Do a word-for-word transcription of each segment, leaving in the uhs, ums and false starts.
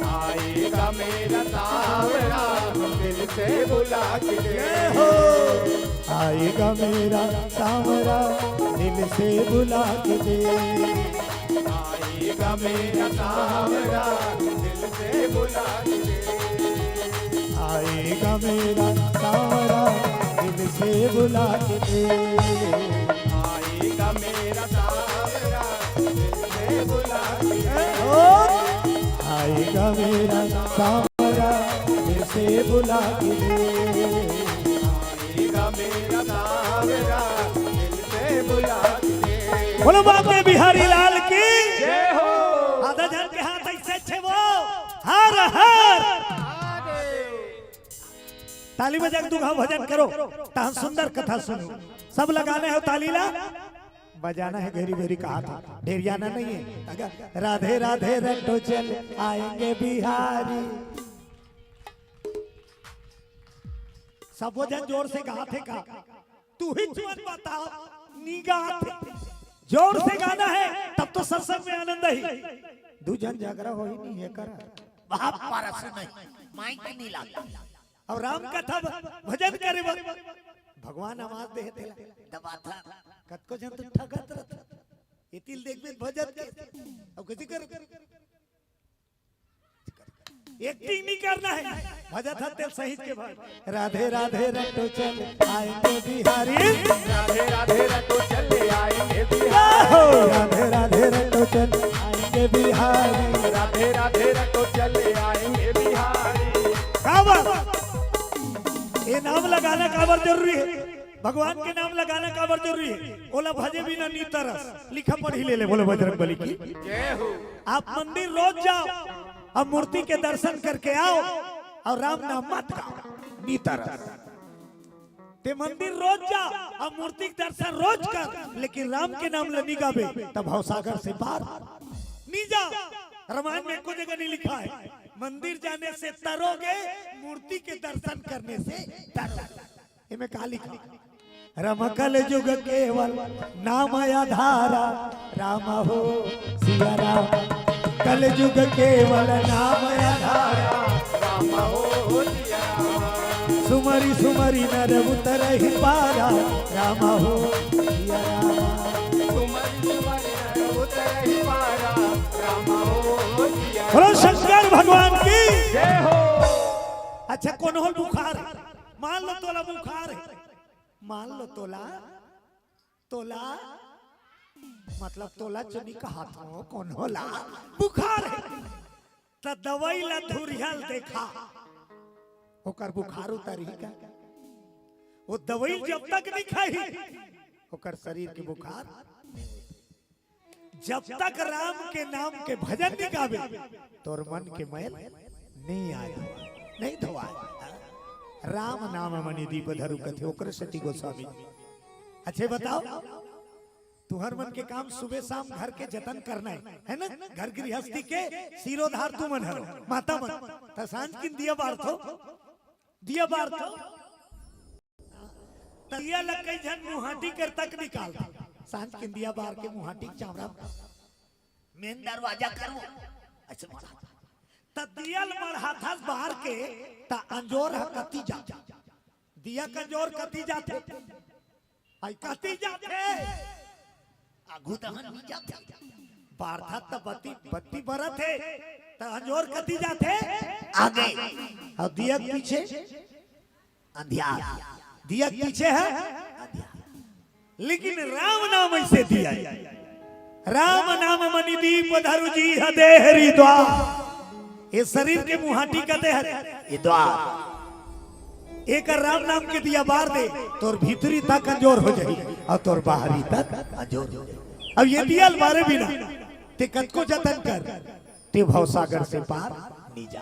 आएगा मेरा सांवरा, दिल से बुला के दे। आएगा मेरा सांवरा, दिल से बुला के दे। आएगा मेरा सांवरा, दिल से बुला के दे। आएगा मेरा सांवरा, दिल से बुला के दे। आएगा मेरा सांवरा, दिल से बुला के दे। ओ, आएगा मेरा सांवरा, दिल से बुला के दे। आएगा मेरा सांवरा, दिल से बुला के दे। बोलो बांके बिहारी लाल की। जय हो। आधा झन के हाथ ऐसे छे वो। हर हर। ताली बजा के दू घाव भजन करो, तहन सुंदर कथा सुनो। सब लगाने हो ताली ला, बजाना है घेरी घेरी कहा था, ढेरियाना नहीं है। अगर राधे राधे रटो चल आएंगे बिहारी। सबो झन जोर से गाथे का? तू ही चुअन बता, नी गाथे। जोर से गाना है, तब तो सत्संग में आनंद ही। दू झन झगड़ा हो ही नहीं है कर। बाप परस नहीं, माइक नहीं लाग। अउ राम कथा भ-, भजन करे बर भगवान आवाज दे हे तेला। दबाथा। कतको झन तो ठगत रथ। ये तिल देख में भजन के। अब कइसे कर? एक्टिंग नहीं करना है। भजन था तेल सहित के भाई। राधे राधे रटो चल आएंगे बिहारी। राधे राधे रटो चले आएंगे बिहारी। राधे राधे रटो चल आएंगे बिहारी। राधे राधे रटो चले आएंगे बिहारी। का बात? ये नाम लगाना काबर जरूरी है? भगवान के नाम लगाना काबर जरूरी है? ओला भजे बिना नी तरस। लिखा पढ़ी ले ले, बोलो बजरंग बली की। जय हो। आप मंदिर रोज जाओ और मूर्ति के दर्शन करके आओ और राम नाम मत गाओ, नी तरस। ते मंदिर रोज जा और मूर्ति के दर्शन रोज कर, लेकिन राम के नाम ल नी गाबे, तब भवसागर से पार नी जा। रामायण में एको जगह नहीं लिखा है, मंदिर जाने से तरोगे, मूर्ति के दर्शन करने से डरोगे। एमे का लिखा? राम कल युग केवल नाम आधारा, राम हो सिया राम। कल युग केवल नाम आधारा, राम हो सिया राम। सुमरी सुमरी नर उतरहि पारा, राम हो सिया राम। सुमरी सुमरी नर उतरहि पारा, राम हो सिया राम। बोलो शंकर भगवान की। जय हो। अच्छा, कोनो ल बुखार है? मान लो तोला बुखार है, मान लो तोला, तोला, मतलब तोला चुनी कहात हो, कोनो ला बुखार है, त दवाई ला धुरिहा ल देखा, ओकर बुखार उतरही का? वो दवाई जब तक नहीं खाही, ओकर शरीर के बुखार नहीं उतरही। जब तक राम के नाम के भजन नहीं गावे, तोर मन के मैल नहीं आए, नहीं धोआए। राम नाम मणि दीप धरु कथे, ओकरे सेती गोस्वामी। अच्छा बताओ, तुहर मन के काम सुबह शाम घर के जतन करना है, है ना? घर गृहस्थी के सिरोधार तुमन हरो, माता मन। त सांझ किन दिया बारथो, दिया बारथो। त दिया ल कई झन मुहाटी कर तक निकाल। सांझ किन दिया बार के मुहाटी चावड़ा मेन दरवाजा करो। अच्छा मढ़ा। त दिया ल मढ़ाथस बार के, त अंजोर ह कती जा। दिया क अंजोर कती जाथे? आई कती जाथे? आगू दहन नहीं जाथे। बारथा त बत्ती, बत्ती बरत हे, त अंजोर कती जाथे? आगे। और दिया के पीछे अंधियार। दिया के पीछे है अंधियार। लेकिन राम नाम ऐसे दिया है। राम नाम मणि दीप धरु जी ह देहरी द्वार। ये शरीर के मुहाटी का देह है, ये द्वार। एक राम नाम के दिया बार दे, तोर भीतरी तक अंजोर हो जाही और तोर बाहरी तक अंजोर हो जाही। अब ये दिया ल बारे बिना ते कतको जतन कर, ते भवसागर से पार नहीं जा।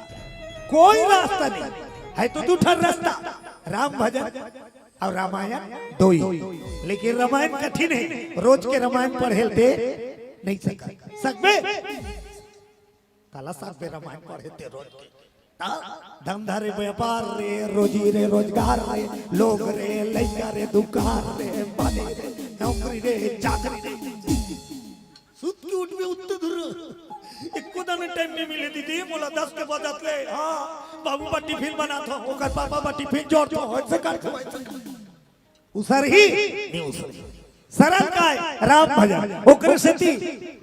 कोई रास्ता नहीं है, तो दू ठन रास्ता, राम भजन और रामायण दोई। लेकिन रामायण कठिन है, रोज के रामायण पढ़े ल ते नहीं सकत। सकबे? काला सकबे रामायण पढ़े ते रोज के? हाँ? धंधा रे, व्यापार रे, रोजी रे, रोजगार रे, लोग रे, लइका रे, दुकान रे, बने रे, नौकरी रे, चाकरी रे। सुत के उठबे उत्ते धुर। एको दाना नहीं मिले दीदी, मोला दस के बजत ले। हाँ, बाबू बा टिफिन बनात हो, ओकर पापा बा टिफिन जोड़त हो, ऐसे करत हो, ऐसे करत हो। उसरही? नहीं उसरही। सरल काय? राम भजन। ओकरे सेती,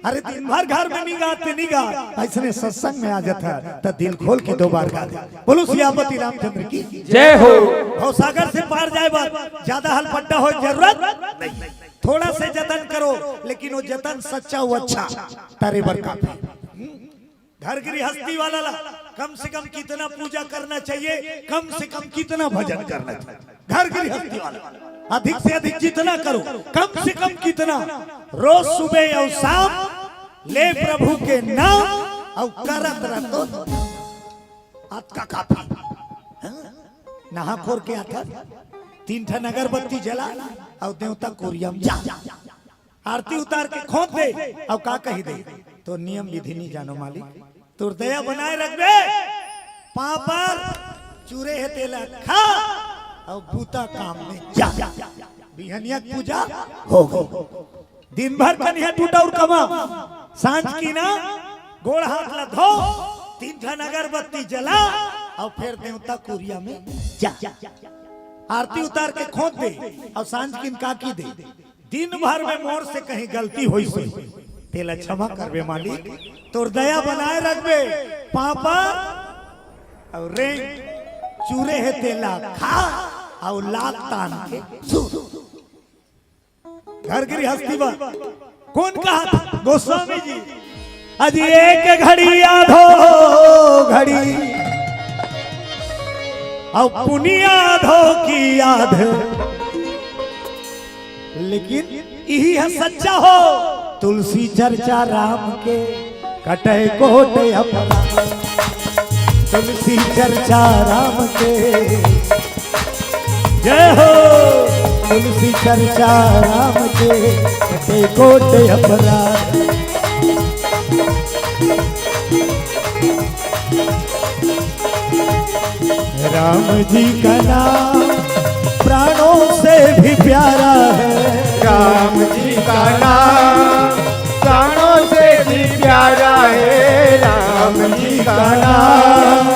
अरे दिन भर घर में नहीं गात, नहीं गात, अइसने सत्संग में आ जात हे, त दिल खोल के दो बार गा दे। बोलो सियापति रामचंद्र की। जय हो। भवसागर से पार जाए बर ज्यादा हलपट्टा होए जरूरत नहीं। थोड़ा से जतन करो, लेकिन वो जतन सच्चा, वो अच्छा, तारे बर काफी। घर गृहस्थी वाला ला कम से कम कितना पूजा करना चाहिए, कम से कम कितना भजन करना चाहिए? घर गृहस्थी वाला अधिक से अधिक जितना करो, कम से कम कितना, रोज सुबह अउ शाम ले प्रभु के नाम अउ करत रह तो अतका काफी। हाँ? नहा खोर के आथस, तीन ठन अगरबत्ती जला अउ देवता कुरिया म जा। आरती उतार के खोंट दे, अउ का कही दे, तो नियम विधि नहीं जानो मालिक, तोर दया बनाए रखबे। पापड़ चूरे हे तेला खा, अउ बूता काम में जा। बिहनिया के पूजा हो गई। दिन भर कनिहा टूटा अउ कमा, सांझ की ना गोड़ हाथ ला धो, तीन ठन अगरबत्ती जला, अउ फेर देवता कुरिया में जा। आरती उतार के खोंट दे, अउ सांझ किन का की दे, दिन भर में मोर से कहीं गलती होइस होही, तेला क्षमा करबे मालिक, तोर दया बनाए रखबे। पापड़ अउ रेंग चूरे हे तेला खा, अउ लात तान के सू। घर गृहस्थी बर कोन कहत? गोस्वामी जी। अजी एक घड़ी आधो घड़ी, अउ पुनिया आधो की आध। लेकिन इही ह सच्चा हो। तुलसी चर्चा राम के, कटे कोट अपराध। तुलसी चर्चा राम के, जय हो। तुलसी चर्चा राम के, कटे कोट अपराध। राम जी का नाम प्राणों से भी प्यारा है। राम जी का नाम प्राणों से भी प्यारा है। राम जी का नाम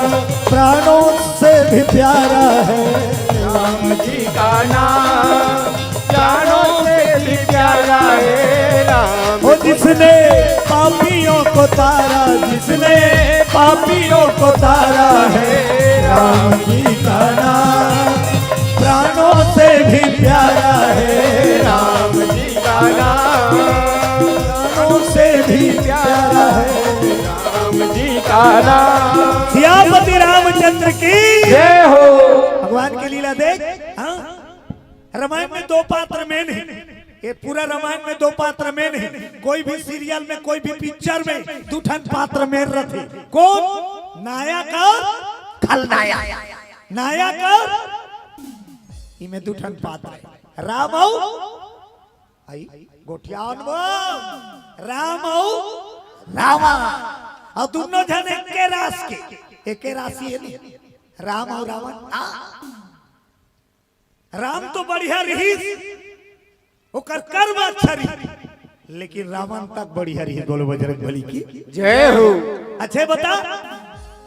प्राणों से भी प्यारा है। राम जी का नाम प्राणों से भी प्यारा है। राम, ओ जिसने पापियों को तारा, जिसने पापियों को तारा है, राम जी का नाम प्राणों से भी प्यारा है। राम जी का नाम प्राणों से भी प्यारा है। राम जी का नाम। सियापति रामचंद्र की जय हो। भगवान की लीला देख, हाँ? रामायण में दो पात्र मेन हे। ये पूरा रामायण में दो पात्र मेन हे। कोई भी सीरियल में, कोई भी पिक्चर में दू ठन पात्र मेन रथे। कोन? नायक अउ खलनायक। नायक अउ इमे दू ठन पात्र हे, राम अउ, आई, गोठियावन वो, राम अउ रावण। अउ दूनों झन एके रास के, एके राशि हे नहीं। राम अउ रावण, आ। राम तो बढ़िया रिहिस, ओकर कर्म अच्छा रिहिस, लेकिन रावण तक बढ़िया रिहिस। बोलो बजरंग बली की जय हो। अच्छा बता,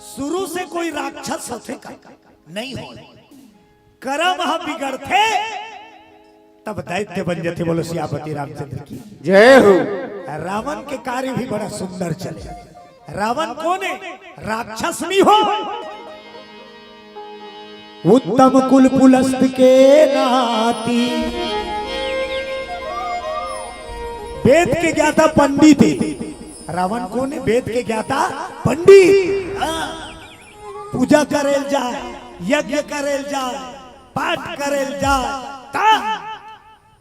शुरू से कोई राक्षस होथे का? नहीं हो। कर्म ह बिगड़थे, तब दैत्य बन जथे। बोलो सियापति रामचंद्र की जय हो। रावण के कार्य भी बड़ा सुंदर चले। रावण कोन हे? राक्षस नहीं हो। उत्तम कुल पुलस्त के नाती। वेद के ज्ञाता पंडित हे। रावण कोन हे? वेद के ज्ञाता पंडित। हाँ। पूजा करेल जाए, यज्ञ करेल जाए, पाठ करेल जाए, ता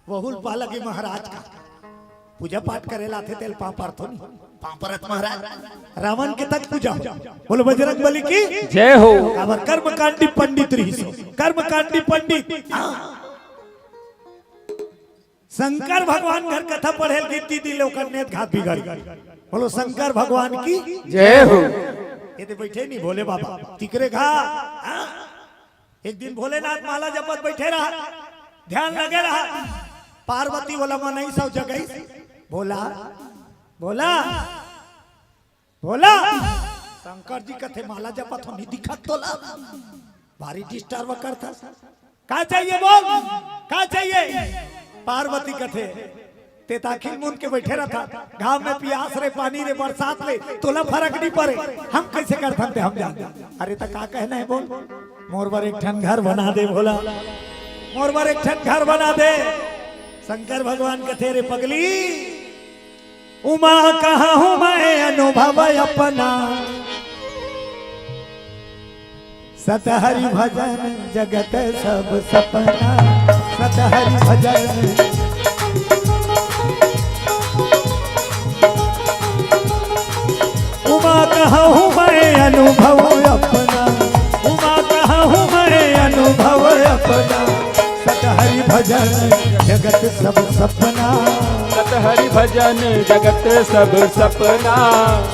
बहुल पालक महाराज का पूजा पाठ करे ला आथे, तेल पाँव परथो नहीं। पाँव परत महाराज। रावण के तक पूजा हो। बोलो बजरंग बली की जय हो। काबर कर्मकांडी पंडित रहिस हो। कर्मकांडी पंडित। हाँ। शंकर भगवान घर कथा पढ़े ल गिनती दिले, ओकर नेत घात बिगड़ गई। बोलो शंकर भगवान की जय हो। ये तो बैठे नहीं भोले बाबा तिकरे घात। हाँ। एक दिन भोलेनाथ माला जपत बैठे रहा, ध्यान लगे रहा। पार्वती बोला, मनई सब जगह बोला, बोला, बोला। शंकर जी कथे, "माला जपत हो, नहीं दिखत तोला? भारी डिस्टर्ब करथस। का चाहिए बोल, का चाहिए?" पार्वती कथे, "ते त आँखी मूंद के बइठे रहिथस, घाम में पियास रे, पानी रे, बरसात ले, तोला फरक नहीं परे, हम कइसे करथन ते हम जानथन।" "अरे त का कहना हे बोल?" "मोर बर एक ठन घर बना दे भोला, मोर बर एक ठन घर बना दे।" शंकर भगवान कथे, "रे पगली, उमा कहाँ हूँ मैं अनुभव अपना, सत हरि भजन जगत सब सपना, सत हरि भजन।" उमा कहाँ हूँ मैं अनुभव अपना, उमा कहाँ हूँ मैं अनुभव अपना, सत हरि भजन जगत सब सपना। सत हरि भजन जगत सब सपना।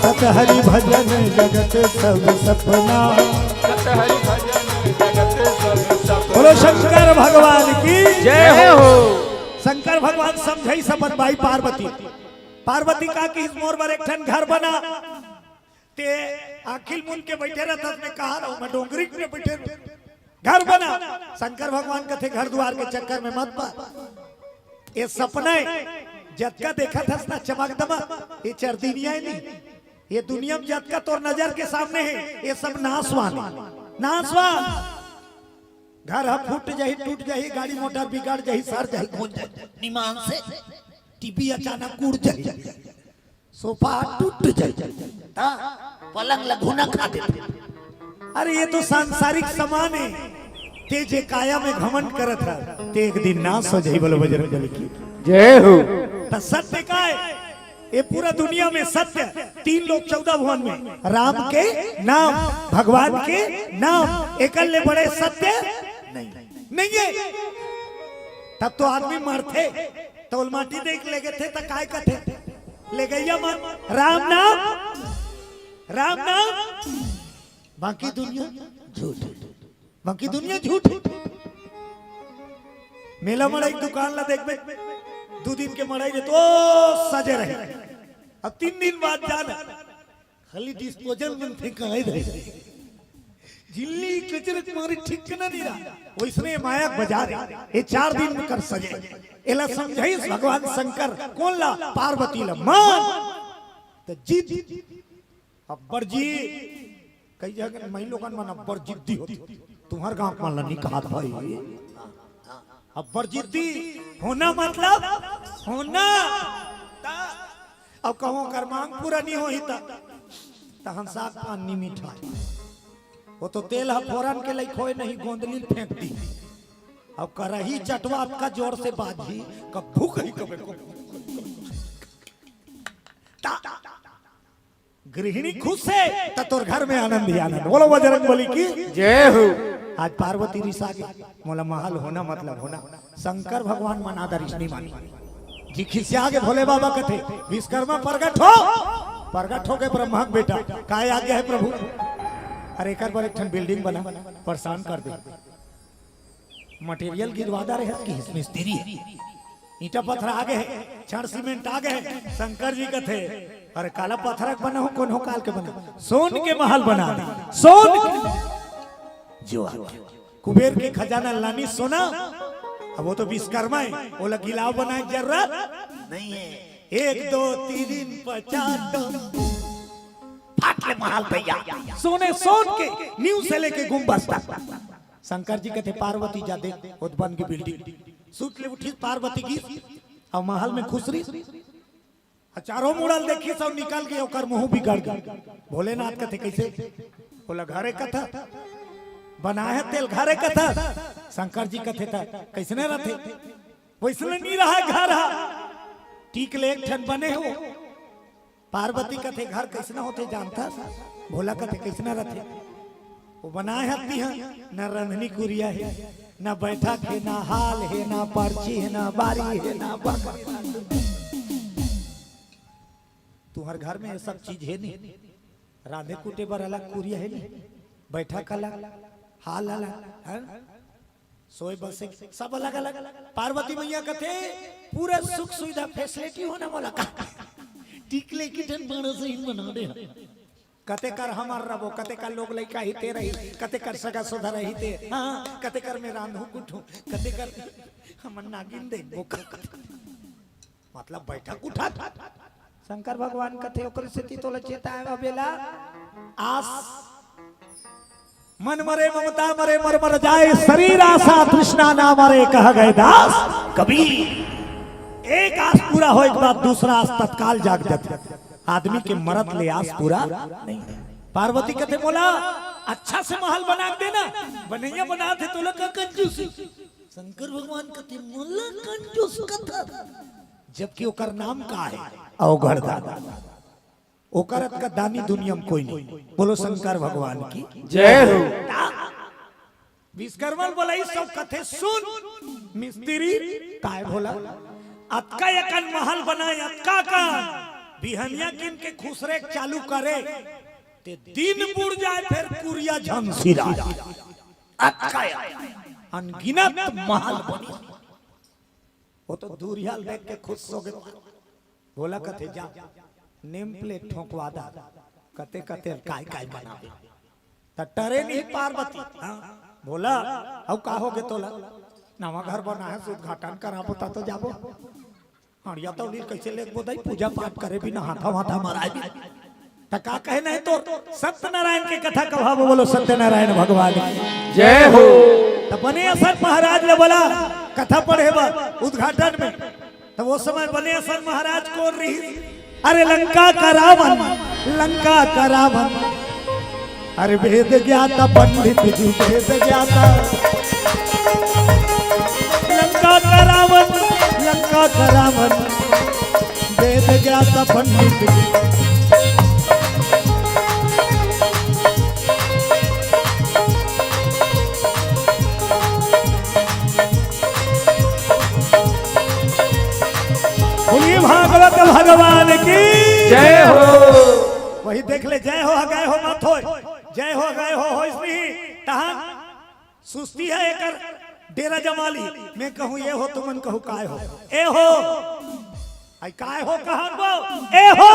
सत हरि भजन जगत सब सपना। सत हरि भजन जगत सब सपना। बोलो शंकर भगवान की जय हो। शंकर भगवान समझाइस अपन बाई पार्वती। पार्वती का किहिस, "मोर बर एक ठन घर बना।" ते आँखी ल मूंद के बइठे रहिथस, मैं कहाँ रहूँ, मैं डोंगरी में बइठे रहूँ। घर बना। शंकर भगवान कथे, "घर दुआर के चक्कर में मत पड़। ये सपना हे, जतका देखत हस ना चमक दमक, ये चरदिनिया हे नहीं। ये दुनिया में जतका तोर नजर के सामने हे, ये सब नासवान हे, नासवान। घर ह फूट जाही, टूट जाही, गाड़ी मोटर बिगड़ जाही, सड़ जाही, घुन जाही, निमान से टीवी अचानक उड़ जाही।" सोफा टूट जाए, ता पलंग ला घुना खा देथे। अरे ये तो सांसारिक समान हे। ते जे काया में घमंड करत हे, ते एक दिन नाश हो जाही। बोलो बजरंग बली की जय हो। त सत्य का हे? ये पूरा दुनिया में सत्य, तीन लोक चौदह भुवन में राम के नाम, भगवान के नाम, एकर ले बड़े सत्य नहीं, नहीं हे। तब तो आदमी मरथे, तौल माटी देख लेगे थे, त काय कथे? ले गैया मन, राम नाम, राम नाम, बाकी दुनिया झूठ, बाकी दुनिया झूठ। मेला मड़ई के दुकान ला देखबे, दू दिन के मड़ई रे तो सजे रहे, अब तीन दिन बाद जाना, खाली डिस्पोजल मन फेंकाए रहे। झिल्ली कचरक मारे ठिकाना नहीं रहा। वइसने माया के बाजार हे, ये चार दिन में कर सजे। एला समझाइस भगवान शंकर, कोन ला? पार्वती ला। मान त जिद, अब्बर जी, कई जगह मई लोगन मन अब्बर जिद्दी होथे, तुम्हर गांव के मन ला नहीं कहत भाई। अब्बर जिद्दी होना मतलब होना। त अब कहूँ ओकर मांग पूरा नहीं होही त, तहन साग पान नहीं मिठाई। वो तो तेल ह फोरन के लई खोए नहीं, गोंदली ल फेंक दी। अब करही चटवा अतका जोर से बाजही, कब भूख ही कबे को। ता, गृहिणी खुश हे, त तोर घर में आनंद ही आनंद। बोलो बजरंग बली की जय हो। आज पार्वती रिसा गे, मोला महल होना मतलब होना। शंकर भगवान मना दरिस नहीं मानी जी, खिसिया गे। भोले बाबा कथे, "विश्वकर्मा प्रगट हो।" प्रगट हो गे ब्रह्मा के बेटा, "काय आज्ञा हे प्रभु?" "अरे एकर बर एक ठन बिल्डिंग बना, परेशान कर दे।" मटेरियल गिरवा दे रहे कि मिस्त्री हे, ईंटा पत्थर आ गे हे, छड़ सीमेंट आ गे हे। शंकर जी कथे, "अरे काला पत्थर के बना हो, कोन हो काल के बना, सोन के महल बना दे, सोन के।" जो आ गे, कुबेर के खजाना लानी सोना। अब वो तो विश्वकर्मा हे, ओला गिलाव बनाए के जरूरत नहीं हे। एक, दो, तीन, पचास, दो, फाट ले महल तैयार। सोने सोन के, नींव से लेके गुंबद तक। शंकर जी कथे, "पार्वती जा देख, ओत बन गे बिल्डिंग।" सुत ले उठिस पार्वती गिस, अउ महल में खुश रहिस। अउ चारों मुड़ा ल देखिस अउ निकल गे, ओकर मुंह बिगड़ गे। भोलेनाथ कथे, "कइसे?" बोला, "घरे कथा बनाए हे तेल घरे कथा।" शंकर जी कथे, "त कइसने रथे?" "वइसने नहीं रहा घर हा, टीक ले एक ठन बने हो।" पार्वती कथे, "घर कइसना होथे जानथस?" भोला कथे, "कइसना रथे?" "वो बनाए हत्ती ह, न रंधनी कुरिया हे, न बैठक हे, न हाल हे, न परछी हे, न बारी हे, न बंग। तुहर घर में ये सब चीज हे नहीं, रांधे कूटे बर अलग कुरिया हे नहीं, बैठक अलग, हाल अलग, हैं?" सोए बसे सब अलग अलग। पार्वती मैया कथे, "पूरा सुख सुविधा फैसिलिटी होना मोला का, टीक ले एक ठन बड़ा सही बना दे।" कते कर हमर रबो, कते कर लोग लइका ही ते रही, कते कर सगा सोधा रही ते, हाँ, कते कर में रांधू कुटू, कते कर हमर नागिन देखबो। मतलब बैठक उठा। शंकर भगवान कथे ओकर सेती तोला चेताए बेला। आस मन मरे ममता मरे मर मर जाए, शरीर आशा तृष्णा ना मरे, कह गए दास कबीर। एक आस पूरा होए के बाद दूसरा आस तत्काल जाग जाथे। आदमी के मरत ले आस पूरा नहीं। पार्वती कथे मोला अच्छा से महल बना के देना, बनैया बना दे तोला का कंजूसी। शंकर भगवान कथे मोला कंजूस कथा, जबकि ओकर नाम का है? अवघड़ दानी। ओकर अतका दानी दुनिया में कोई नहीं। बोलो शंकर भगवान की जय हो। विश्वकर्मा बोला ई सब कथे सुन मिस्त्री, काय भोला, अतका एकन महल बनाए, अतका का बिहनिया किन के खुसरे चालू करे ते दिन बुड़ जाए, फिर कुरिया झंसिरा। अतका अनगिनत महल बनी। वो तो दूरिया देख के खुश हो गए। भोला कथे जा नेम प्लेट ठोंकवा दा। कते कते काय काय बनावे। त टरे नहीं पार्वती। हाँ, भोला अउ का हो गे तोला? नवा घर बना है, उद्घाटन कराबो ता तो जाबो। हड़िया तौली कैसे लेगबो दाई, पूजा पाठ करे बिना हाथा वाथा मराए बिना। त का कहे नहीं तोर सत्यनारायण के कथा कहाबो। बोलो सत्यनारायण भगवान की जय हो। त बने असन महाराज ले बोला कथा पढ़े बर उद्घाटन में। त वो समय बने असन महाराज कोन रही? अरे लंका का रावण, लंका का रावण। अरे वेद ज्ञाता पंडित जी वेद ज्ञाता। लंका का रावण, लंका का रावण। वेद ज्ञाता पंडित जी। बोलिए भागवत भगवान की जय हो। वही देख ले, जय हो गए हो मत हो, जय हो गए हो हो इसमें तहां सुस्ती है एकर डेरा जमाली। मैं कहूं ये हो, तुमन कहू काय हो, ए हो। आई काय हो कहां को? ए हो।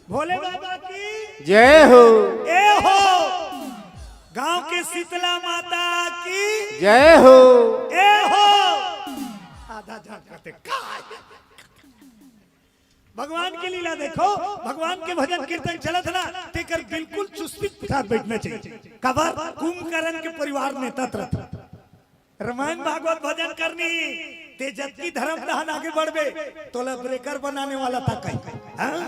भोले बाबा की जय हो। ए हो। गांव के शीतला माता की जय हो। ए हो। आधा झन कथे काय? भगवान की लीला देखो, भगवान के भजन कीर्तन चलत ना, तेकर बिल्कुल चुस्ती के साथ बैठना चाहिए। काबर? कुंभकर्ण के परिवार नेता तरत। रामायण भागवत भजन करनी, ते जतकी धर्म तहान आगे बढ़बे, तोला ब्रेकर बनाने वाला था कहीं। हाँ?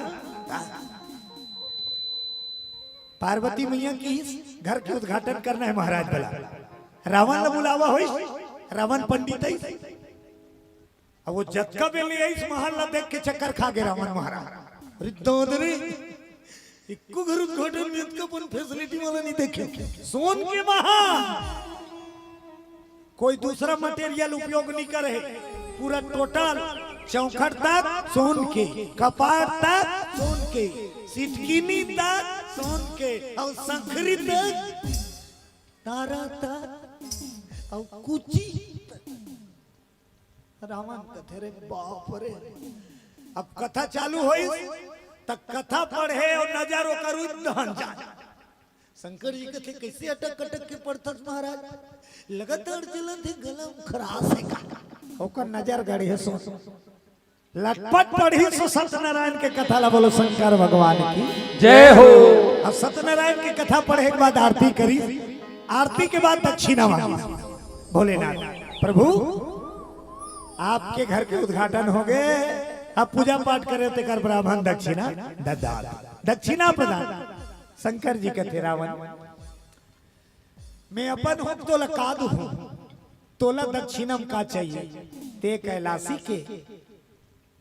पार्वती मैया की घर के उद्घाटन करना है महाराज बोला। रावण ला बुलावा होई, रावण पंडित है। अब वो जतका बेले आइस महल ला देख के चक्कर खा गे रावण महाराज। अरे दादा रे, इक्को घर उद्घाटन में इतका अपन फैसिलिटी वाला नहीं देखे। सोन के महल, कोई दूसरा मटेरियल उपयोग नहीं करे, पूरा टोटल चौखट तक सोन के, कपाट तक सोन के, सिटकिनी तक सोन के, और संखरी तक, तारा तक, और कुची तक। रावण कथे रे बाप रे। अब कथा चालू होइस त कथा पढ़े अउ नजर ओकर उद्धन जाए। शंकर जी कथे कैसे अटक अटक के पढ़थस महाराज? लगातार चलत हे, गला में खराश हे का? ओकर नजर गड़े हे सो लटपट पढ़ी सो सत्यनारायण के कथा ला। बोलो शंकर भगवान की जय हो। अब सत्यनारायण की कथा पढ़े के बाद आरती करी, आरती के बाद दक्षिणा मांगी। भोलेनाथ प्रभु आपके घर के उद्घाटन हो गए, अब पूजा पाठ करे तेकर ब्राह्मण दक्षिणा ददात, दक्षिणा प्रदान। शंकर जी कथे रावण, मैं अपन हूँ तोला का दूँ, तोला दक्षिणा में का चाहिए? ते कैलाशी के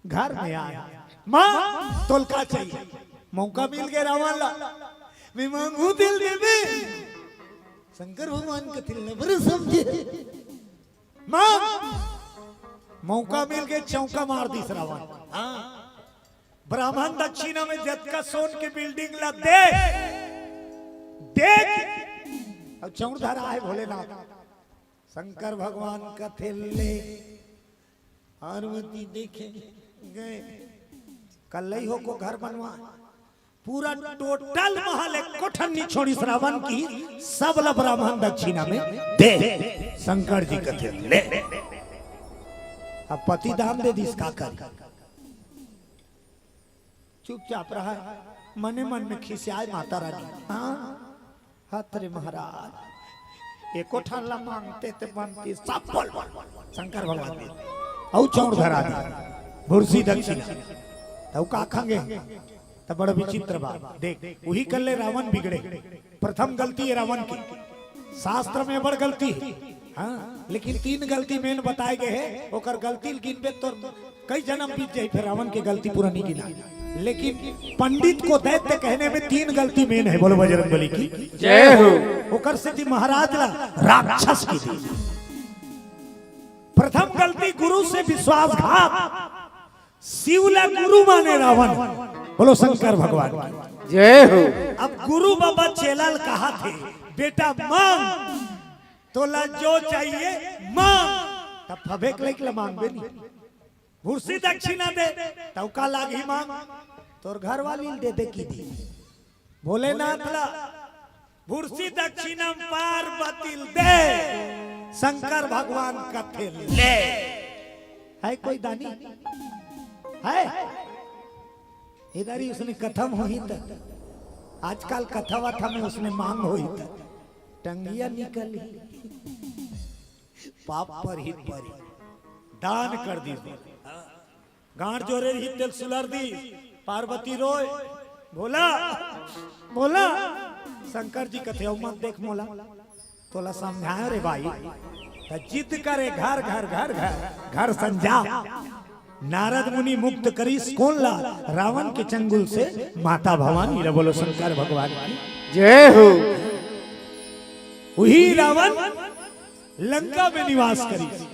घर में आए, माँ तोला का चाहिए? मौका मिल गया रावण ला, मैं मांगू दिल देवे। शंकर भगवान कथे लबर समझे। माँ, मौका मिल गए, चौका मार दिस रावण। हाँ, ब्राह्मण दक्षिणा में जतका सोन के बिल्डिंग ला दे, देख, अब चौड़ धरा है भोलेनाथ। शंकर भगवान कथे ले, पार्वती देखे गए, कल्लई हो को घर बनवा, पूरा टोटल महल एको ठन नी छोड़िस रावण के, सब ला ब्राह्मण दक्षिणा में दे। शंकर जी कथे ले। अब पति दान दे दिस, का करी? चुपचाप रहा, मने मन में खिसियाए माता रानी। हाँ, हत रे महाराज, एको ठन ला मांगते ते बनती, सब बोल बोल बोल। शंकर भगवान दे, अउ चौर धरा दे, भुरसी दक्षिणा। तउ का खांगे? त बड़ विचित्र बात। देख, उही कर ले रावण बिगड़े। प्रथम गलती हे रावण के, शास्त्र में बड़ गलती हे। हाँ, लेकिन तीन गलती main बताए गए हे, ओकर गलती ल गिनबे तो कई जन्म बीत जाई, फिर रावण के गलती पूरा नहीं गिना। लेकिन पंडित को दैत्य कहने में तीन गलती main हे। बोलो बजरंग बली की जय हो। ओकर सेती महाराज ला राक्षस की दी। प्रथम गलती गुरु से विश्वासघात, शिव ला गुरु माने रावण। बोलो शंकर भगवान की जय हो। अब गुरु बाबा चेला ल कहा थे, बेटा मांग, तोला जो चाहिए मांग। तब फबेक लइक ला मांगबे नहीं, भुरसी दक्षिणा दे, तउ का लागही मांग, तोर घरवाली ल दे दे की दी। भोलेनाथ ला भुरसी दक्षिणा पार्वती ल दे, शंकर भगवान कथे ले। है कोई दानी? है? इधर ही उसने कथम होही त, आजकल कथा वथा में उसने मांग होही त, टंगिया निकली। पाप पर ही परी, दान कर दी। गांठ जोरे रही तेल सुलर दी। पार्वती रोय, बोला, बोला। शंकर जी कथे, "अउ मत देख मोला, तोला समझाए रे बाई।" त जिद करे घर घर घर घर घर संजा। नारद मुनि मुक्त करिस कोन ला? रावण के चंगुल से माता भवानी ला। बोलो शंकर भगवान की जय हो। उही रावण लंका में निवास करिस।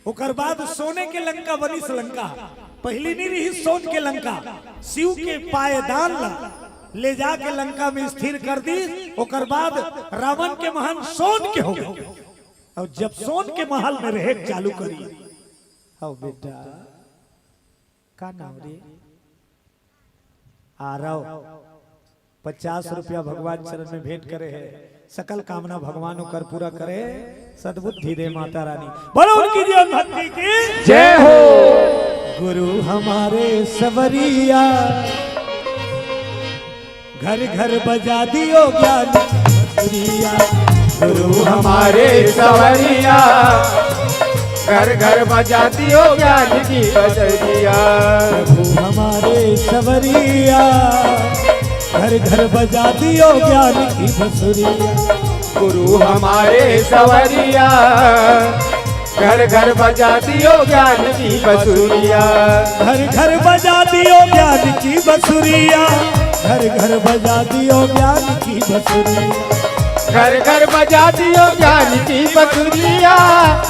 ओकर बाद सोने के लंका बनिस लंका। पहिली नी रही सोन के लंका। शिव के पायदान ला ले जाके लंका में स्थिर कर दी। ओकर बाद रावण के महल सोन के हो गए। अउ जब सोन के महल में रहे चालू करी, हव बेटा, का नाम रे? आरव। पचास रुपया भगवान चरण में भेंट करे हे, सकल कामना भगवान ओकर पूरा करे, सद्बुद्धि दे माता रानी। बोलो उनकी जीवन भक्ति की जय हो। गुरु हमारे सवरिया, घर घर बजा दियो ज्ञान की बसुरिया। गुरु हमारे सवरिया, घर घर बजा दियो ज्ञान की बसुरिया। प्रभु हमारे सवरिया, घर घर बजा दियो ज्ञान की बसुरिया। गुरु हमारे सवरिया, घर घर बजा दियो ज्ञान की बसुरिया। घर घर बजा दियो ज्ञान की बसुरिया, घर घर बजा दियो ज्ञान की बसुरिया। घर घर बजा दियो ज्ञान की बसुरिया,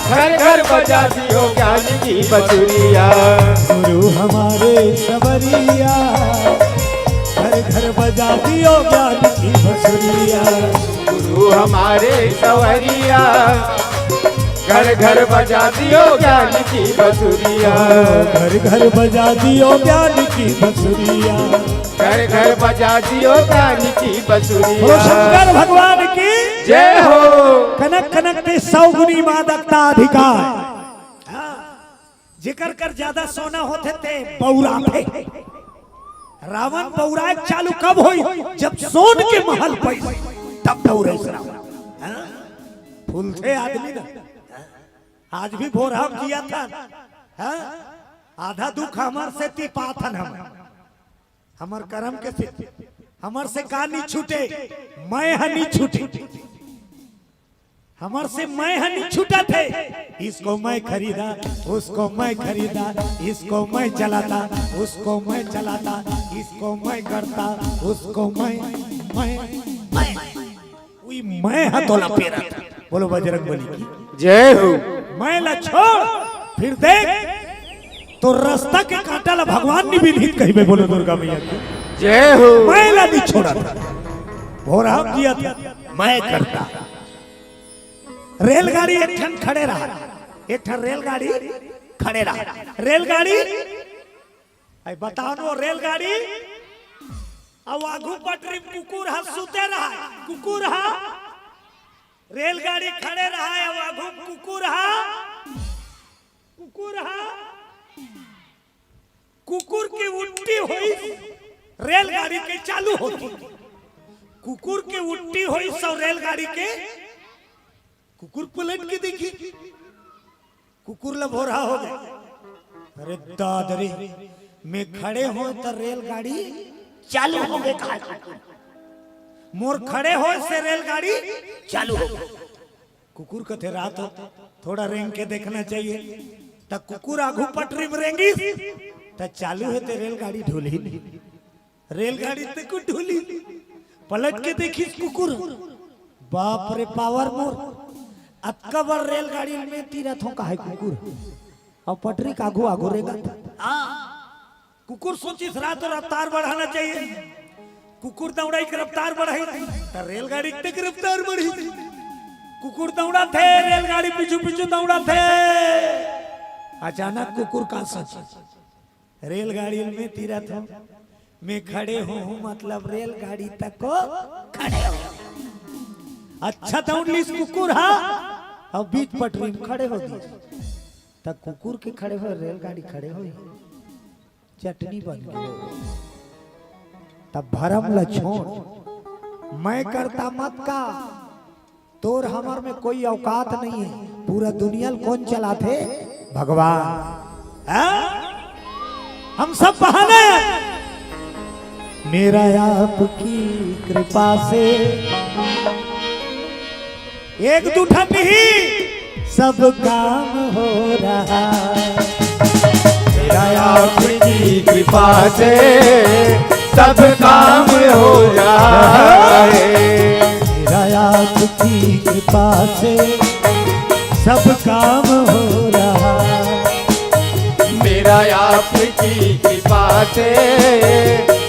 घर घर बजा दियो ज्ञान की बसुरिया। गुरु हमारे सवरिया, घर घर बजा दियो ज्ञान की बसुरिया। गुरु हमारे सवरिया, घर घर बजा दियो ज्ञान की बसुरिया। घर घर बजा दियो ज्ञान की बसुरिया। घर घर बजा दियो ज्ञान की बसुरिया। बोलो शंकर भगवान की जय हो। कनक कनक ते सौ गुनी मादकता अधिकार। जेकर कर ज्यादा सोना होथे ते बौराथे। रावण बौराए चालू कब होई? जब सोन के महल पाई, तब बौराइस रावण। हाँ? फूलथे आदमी ना। आज भी भोरहा म जिया था। हाँ? आधा दुख हमर सेती पाथन हम। हमर करम के से, हमर से का नी छूटे, मैं ह नी छूटे। हमर से मैं ह नी छूटत हे। इसको मैं खरीदा, उसको मैं खरीदा, इसको मैं चलाता, उसको मैं चलाता, इसको मैं करता, उसको मैं, मैं, मैं। उही मैं ह तोला पेरत। बोलो बजरंग बली की जय हो। मैं ला छोड़, फिर देख, तोर रस्ता के कांटा ला भगवान नी बिनही कहिबे। बोलो दुर्गा मैया की जय हो। मैं ला नी छोड़त। भोरहा म जियत, मैं करता। रेलगाड़ी एक ठन खड़े रहा, एक ठन रेलगाड़ी खड़े रहा। रेलगाड़ी, आई बताओ न, वो रेलगाड़ी अउ आघू पटरी म कुकुर ह सुते रहय, कुकुर ह, रेलगाड़ी खड़े रहय, अउ आघू कुकुर ह, कुकुर ह, कुकुर के उल्टी होइस, रेलगाड़ी के चालू होतिस। कुकुर के उल्टी होइस अउ रेलगाड़ी के, कुकुर पलट के देखिस, कुकुर ला भोरहा हो गे। अरे दादा रे, मैं खड़े हों त रेलगाड़ी चालू हो गे, कहा कुकुर, मोर खड़े होय से रेलगाड़ी चालू हो गे। कुकुर कथे, "रात हो, थोड़ा रेंग के देखना चाहिए।" त कुकुर आघू पटरी म रेंगिस, त चालू हे ते रेलगाड़ी ढुलही नहीं। रेलगाड़ी ते कुछ ढुलही नहीं। पलट के देखिस कुकुर, बाप रे पावर मोर, अतका बड़ रेलगाड़ी में तीरथ हों काहे कुकुर, अउ पटरी के आघू आघू रेंगत। हाँ, कुकुर सोचिस, "रात हो रफ्तार बढ़ाना चाहिए।" कुकुर दौड़ाइस के रफ्तार बढ़ाइस, त रेलगाड़ी के रफ्तार बढ़िस। कुकुर दौड़त हे, रेलगाड़ी पीछू पीछू दौड़त हे। अचानक कुकुर का सोचिस, "रेलगाड़ी में तीरथ हों, मैं खड़े हों, मतलब रेलगाड़ी तक को खड़े हों।" अच्छा दौड़ लिस कुकुर ह, अउ बीच पटरी म खड़े हो दिस। त कुकुर के खड़े होय, रेलगाड़ी खड़े होय, चटनी बन गे। त भरम ल छोड़, मैं करता मत का, तोर हमर में कोई औकात नहीं है। पूरा दुनिया ल कोन चलाथे? भगवान। हाँ? हम सब बहाना है। मेरा आपकी कृपा से, एक दू ठन नहीं, सब काम हो रहा है। मेरा आपकी कृपा से सब काम हो रहा है। मेरा आपकी कृपा से सब काम हो रहा है। मेरा आपकी कृपा से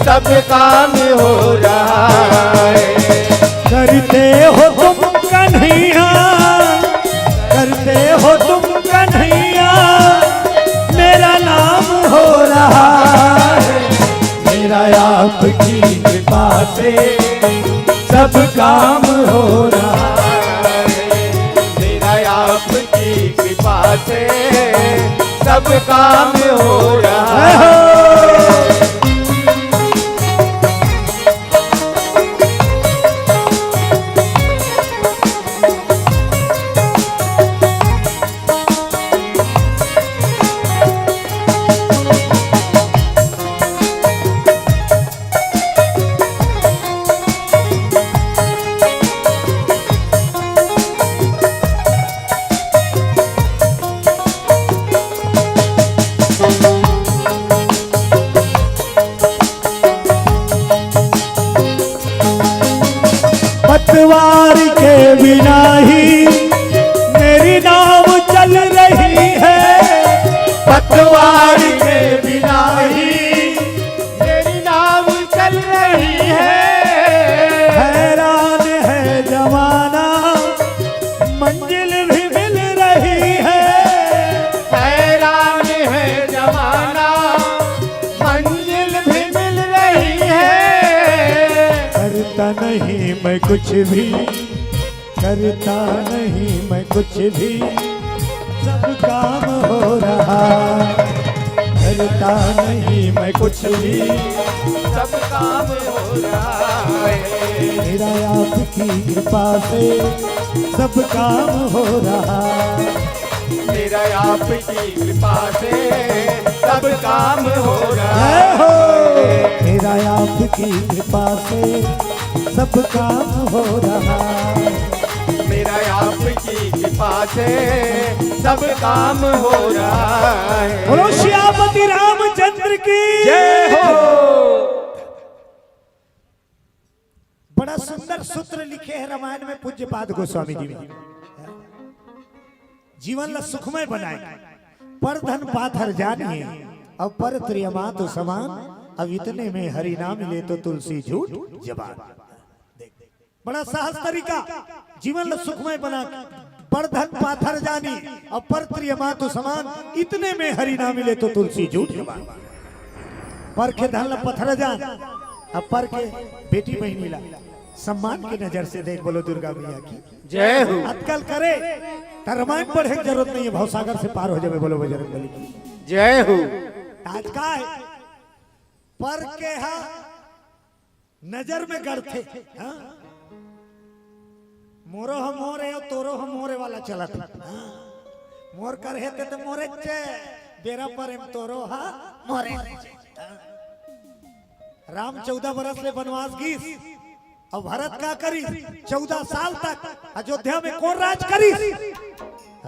सब काम हो रहा है। करते हो तुम कन्हैया, करते हो तुम कन्हैया, मेरा नाम हो रहा है। मेरा आपकी कृपा से सब काम हो रहा है। मेरा आपकी कृपा से सब काम हो रहा है। पतवार के बिना ही मेरी नाव चल रही है। पतवार के बिना ही मेरी नाव चल रही है। हैरान है जमाना, मंजिल भी मिल रही है। हैरान है जमाना, मंजिल भी मिल रही है। करता नहीं मैं कुछ भी, करता नहीं मैं कुछ भी, सब काम हो रहा। करता नहीं मैं कुछ भी, सब काम हो रहा है। मेरा आपकी कृपा से सब काम हो रहा। मेरा आपकी कृपा से सब काम हो रहा है। मेरा आपकी कृपा से सब काम हो रहा। मेरा आपकी कृपा से सब काम हो रहा है। बोलो सियापति रामचंद्र की जय हो। बड़ा सुंदर सूत्र लिखे हैं रामायण में पूज्यपाद गोस्वामी जी ने। जीवन ला सुखमय बनाए, पर धन पाथर जानिए, अब पर त्रिय मातु समान, अब इतने में हरि ना मिले तो तुलसी झूठ जबान। बड़ा सहज तरीका, जीवन ला सुखमय बना के, पर धन पाथर जानी, अब पर त्रिय मातु समान, इतने में हरि ना मिले तो तुलसी झूठ जबान। परखे धन ला पथर जान, अपर के बेटी बहिनी ला सम्मान के नजर से देख, बोलो दुर्गा मैया की। जय हो। अतकल करे त रामायण पढ़े के जरूरत नहीं है, भवसागर से पार हो जावे, बोलो बजरंग बली की। जय हो। आज का है, पर के हा नजर में गड़थे, हाँ? मोरो ह मोरे, तोरो ह मोरे वाला चलत हे, हाँ? मोर कर हे ते तो मोरे चे, बेरा पर एम तोरो हा मोरे चे, हाँ? राम चौदह बरस ले बनवास गीस, अउ भरत का करिस? चौदह साल तक अयोध्या में कोन राज करिस?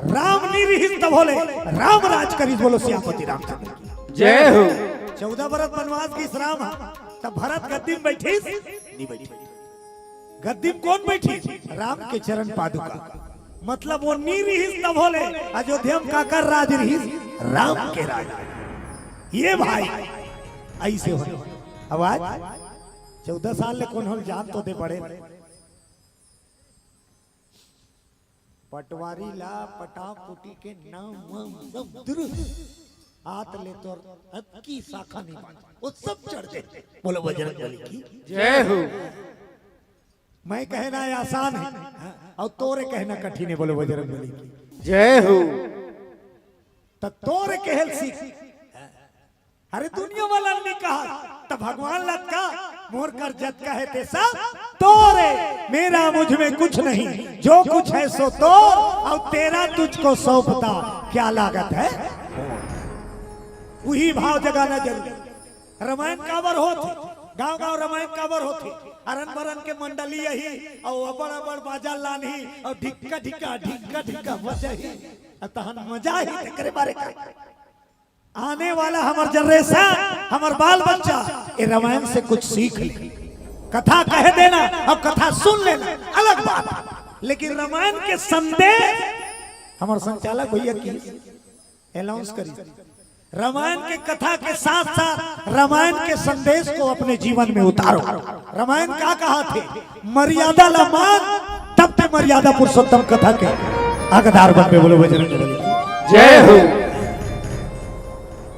राम नी रिहिस तभो ले राम राज करिस। बोलो सियापति रामचंद्र की। जय हो। चौदह बरस बनवास गीस राम ह, तब भरत गद्दी में बैठिस? नी बैठिस। गद्दी में कोन बैठिस? राम के चरण पादुका। मतलब वो नी रिहिस तभो ले अयोध्या में काकर राज रिहिस? राम के राज। ये भाई, ऐसे हो। अब आज चौदह साल ले कोन होल जान तो दे बड़े। पटवारी ला पटाव पुटी के नाम वाम सब दुरुस्त। हाथ ले तोर अब की शाखा नहीं बांध, वो सब चढ़ दे। बोलो बजरंग बली की। जय हो। मैं कहना है आसान है, हाँ, और तोरे कहना कठिन है। बोलो बजरंग बली की। जय हो। त तोरे कहल सीख। अरे दुनिया वाला ने कहा, त भगवान ला का, मोर कर जतका है ते सब तोरे, मेरा मुझ में कुछ नहीं, जो कुछ है सो तोर, और तेरा तुझको सौंपता, क्या लागत है? वही भाव जगाना जरूरी। रामायण काबर होथे? गांव-गांव रामायण काबर होथे? अरन-बरन के मंडली आही, अउ अबड़-अबड़ बाजा लानही, अउ ढिक्का-ढिक्का, ढिक्का-ढिक्का बजाही, अउ तहन मजा आही, तेकरे बारे का? आने वाला हमर generation, हमर बाल-बच्चा, ए रामायण से कुछ सीख ले। कथा कह देना, अब कथा सुन लेना, अलग बात। लेकिन रामायण के संदेश, हमर संचालक भैया की announce करी। रामायण के कथा के साथ साथ रामायण के संदेश को अपने जीवन में उतारो। रामायण का कहाथे? मर्यादा ला मान, तब ते मर्यादा पुरुषोत्तम कथा के हकदार बनबे। बोलो बजरंग बली की। जय हो।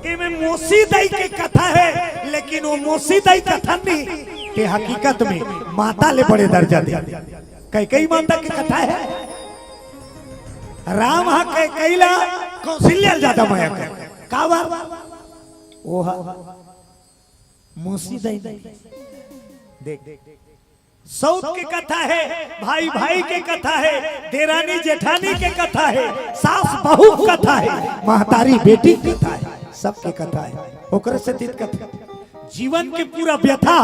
एमे मौसी दाई के कथा है, लेकिन वो मौसी दाई कथा नहीं, ते हकीकत में माता ले बड़े दर्जा दे। कैकेयी माता के कथा है। राम हा कैकेयी ला कौशल्या ज्यादा मया कर। काबर? वो हा मौसी दाई। देख, सौत के कथा है, भाई भाई के कथा है, देरानी जेठानी के कथा है, सास बहू के कथा है, महतारी बेटी के कथा है, सबके कथा है। ओकरे से तीत कथा, जीवन के पूरा व्यथा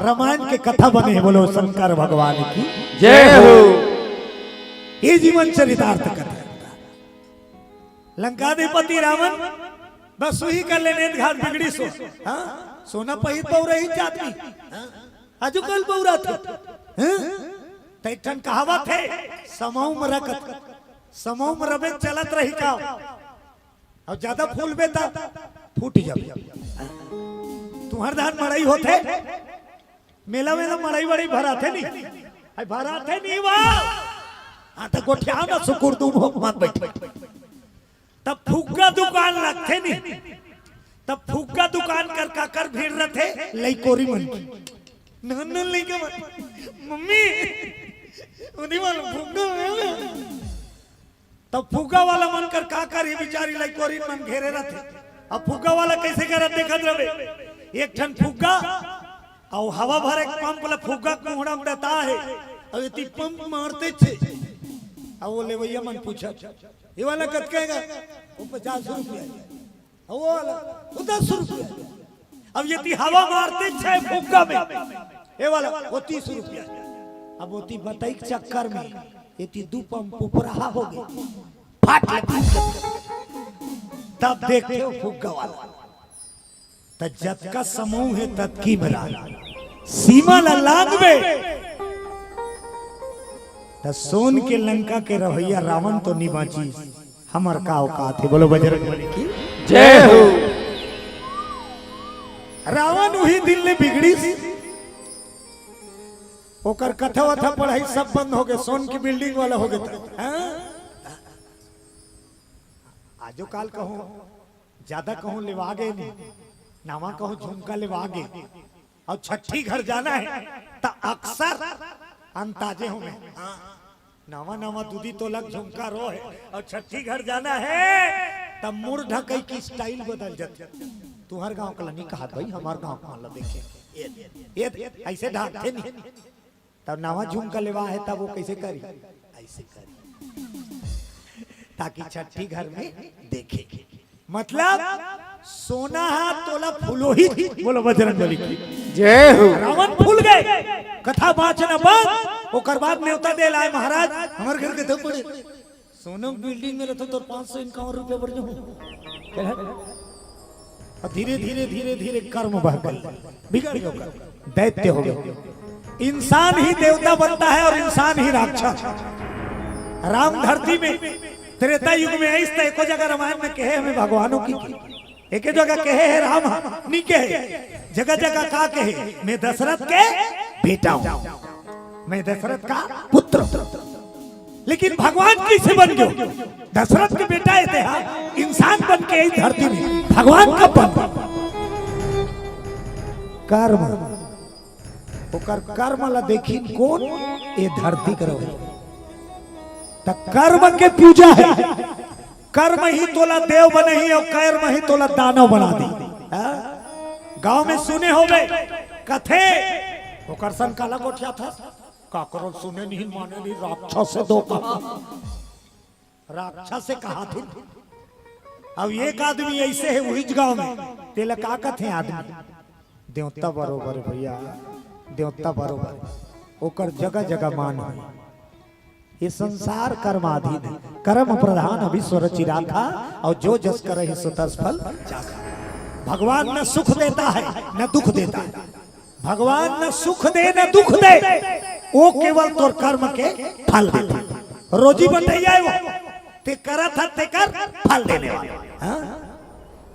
रामायण के कथा बने है। बोलो शंकर भगवान की। जय हो। ये जीवन चरितार्थ कथा। लंकाधिपति रावण बस उही कर लेने घाट बिगड़ी सो। हाँ? सोना पहिर बउरही आदमी। हाँ? आजकल बउरा थे। हाँ? त एक ठन कहावत है, समऊ म रखत, समऊ म रबे चलत रही का। अउ ज्यादा फूलबे त फूट जाबे। तुहर धान मड़ई होथे, मेला, मेला मड़ई वड़ई भराथे नी? अई भराथे नी वा? हाँ, त गोठिया म सुकुर दूम हो मत बैठ। तब फुग्गा दुकान लगथे नी? तब फुग्गा दुकान कर काकर भीड़ रथे? लइकोरी मन की। नन नन लइका मन, मम्मी, उदी मन फुग्गा है ना? तब फुग्गा वाला मन कर का करही, बिचारी लइकोरी मन घेरे रथे। अब फुग्गा वाला कैसे करत देखत रहे, एक ठन फुग्गा अउ हवा भरे के पंप ला फुग्गा कुहड़ा में डता है, अउ एती पंप मारते छे, अउ वो लेवैया मन पूछत, "ये वाला कतका हे गा?" "वो पचास रुपया।" "अउ वो वाला?" "वो दस रुपया।" अब एती हवा मारते छे फुग्गा में, "ये वाला?" "वो तीस रुपया।" अब ओती बतई के चक्कर में एती दू पंप उपराहा हो गे, फाट ले, फाट ले। तब देखते हो फुग्गा वाला, त जतका समूह है ततकी में राज, सीमा ला लांघबे, त सोन के लंका के रहैया रावण तो नी बांची, हमर का औकात है? बोलो बजरंग बली की। जय हो। रावण उही दिन ले बिगड़िस, ओकर कथा वथा पढ़ाई सब बंद हो गए, सोन की बिल्डिंग वाला हो गए। हाँ? आजो काल कहूँ, ज्यादा कहूँ लेवा गए नहीं, नावा कहूँ झुमका लेवा गए। अउ छट्ठी घर जाना हे त अक्सर अंताजे हो में, हाँ, नवा नवा दूदी तोला झुमका रो हे अउ छट्ठी घर जाना हे त मुड़ ढकई के style बदल जाथे। तुंहर गांव के ला नी कहत भई, हमर गांव के मन ला देखे, ये, ये अइसे ढांकथे नी। तब नवा झुमका लेवा हे तब वो कइसे करी? अइसे करी, ताकि छट्ठी घर में देखे। मतलब सोना हा तोला फुलोही। बोलो बजरंग बली की। जय हो। रावण फूल गे, कथा बांचना बंद। ओकर बाद नेवता दे लाए महाराज, हमर घर के दे पड़े। सोनम building में रहिथों तोर पाँच सौ इक्यावन रुपया बढ़ जाहूं। अउ धीरे धीरे धीरे धीरे कर्म बह गे, बिगड़ गे, दैत्य हो गे। इंसान ही देवता बनता है और इंसान ही राक्षस। राम धरती में त्रेता युग में आइस त एको जगह रामायण में कहे हमें भगवानों की, की। एके जगह कहे हे राम, नी कहे। जगह जगह का कहे, मैं दशरथ के बेटा हूं, मैं दशरथ का पुत्र हूं। लेकिन भगवान कइसे बन गयो? दशरथ के बेटा हे तेहा, इंसान बन के ए धरती में भगवान कब बन? कर्म। ओकर कर्म ला देखिन कोन? ए धरती के रहे। त कर्म के पूजा हे। कर्म ही तोला देव बनही अउ कर्म ही तोला दानव बना दी। हाँ? गांव में सुने होबे, कथे, ओकर सन काला गोठियाथस? काकरो सुने नहीं, माने नहीं, राक्षस हे दो कहा। राक्षस हे कहाथे। अब एक आदमी अइसे हे उहीच गांव में, तेला का कथे आदमी? देवता बरोबर भइया, देवता बरोबर। ओकर जगह जगह मान हे। ये संसार कर्माधीन हे, कर्म प्रधान विश्व रचि राखा, अउ जो जस करहि सो तस फल चाखा। भगवान न सुख देता है न दुख देता है। भगवान न सुख दे न दुख दे, ओ केवल तोर कर्म के फल देथे। रोजी बटइया हे वो, ते करत हस तेकर फल देने वाला। हाँ?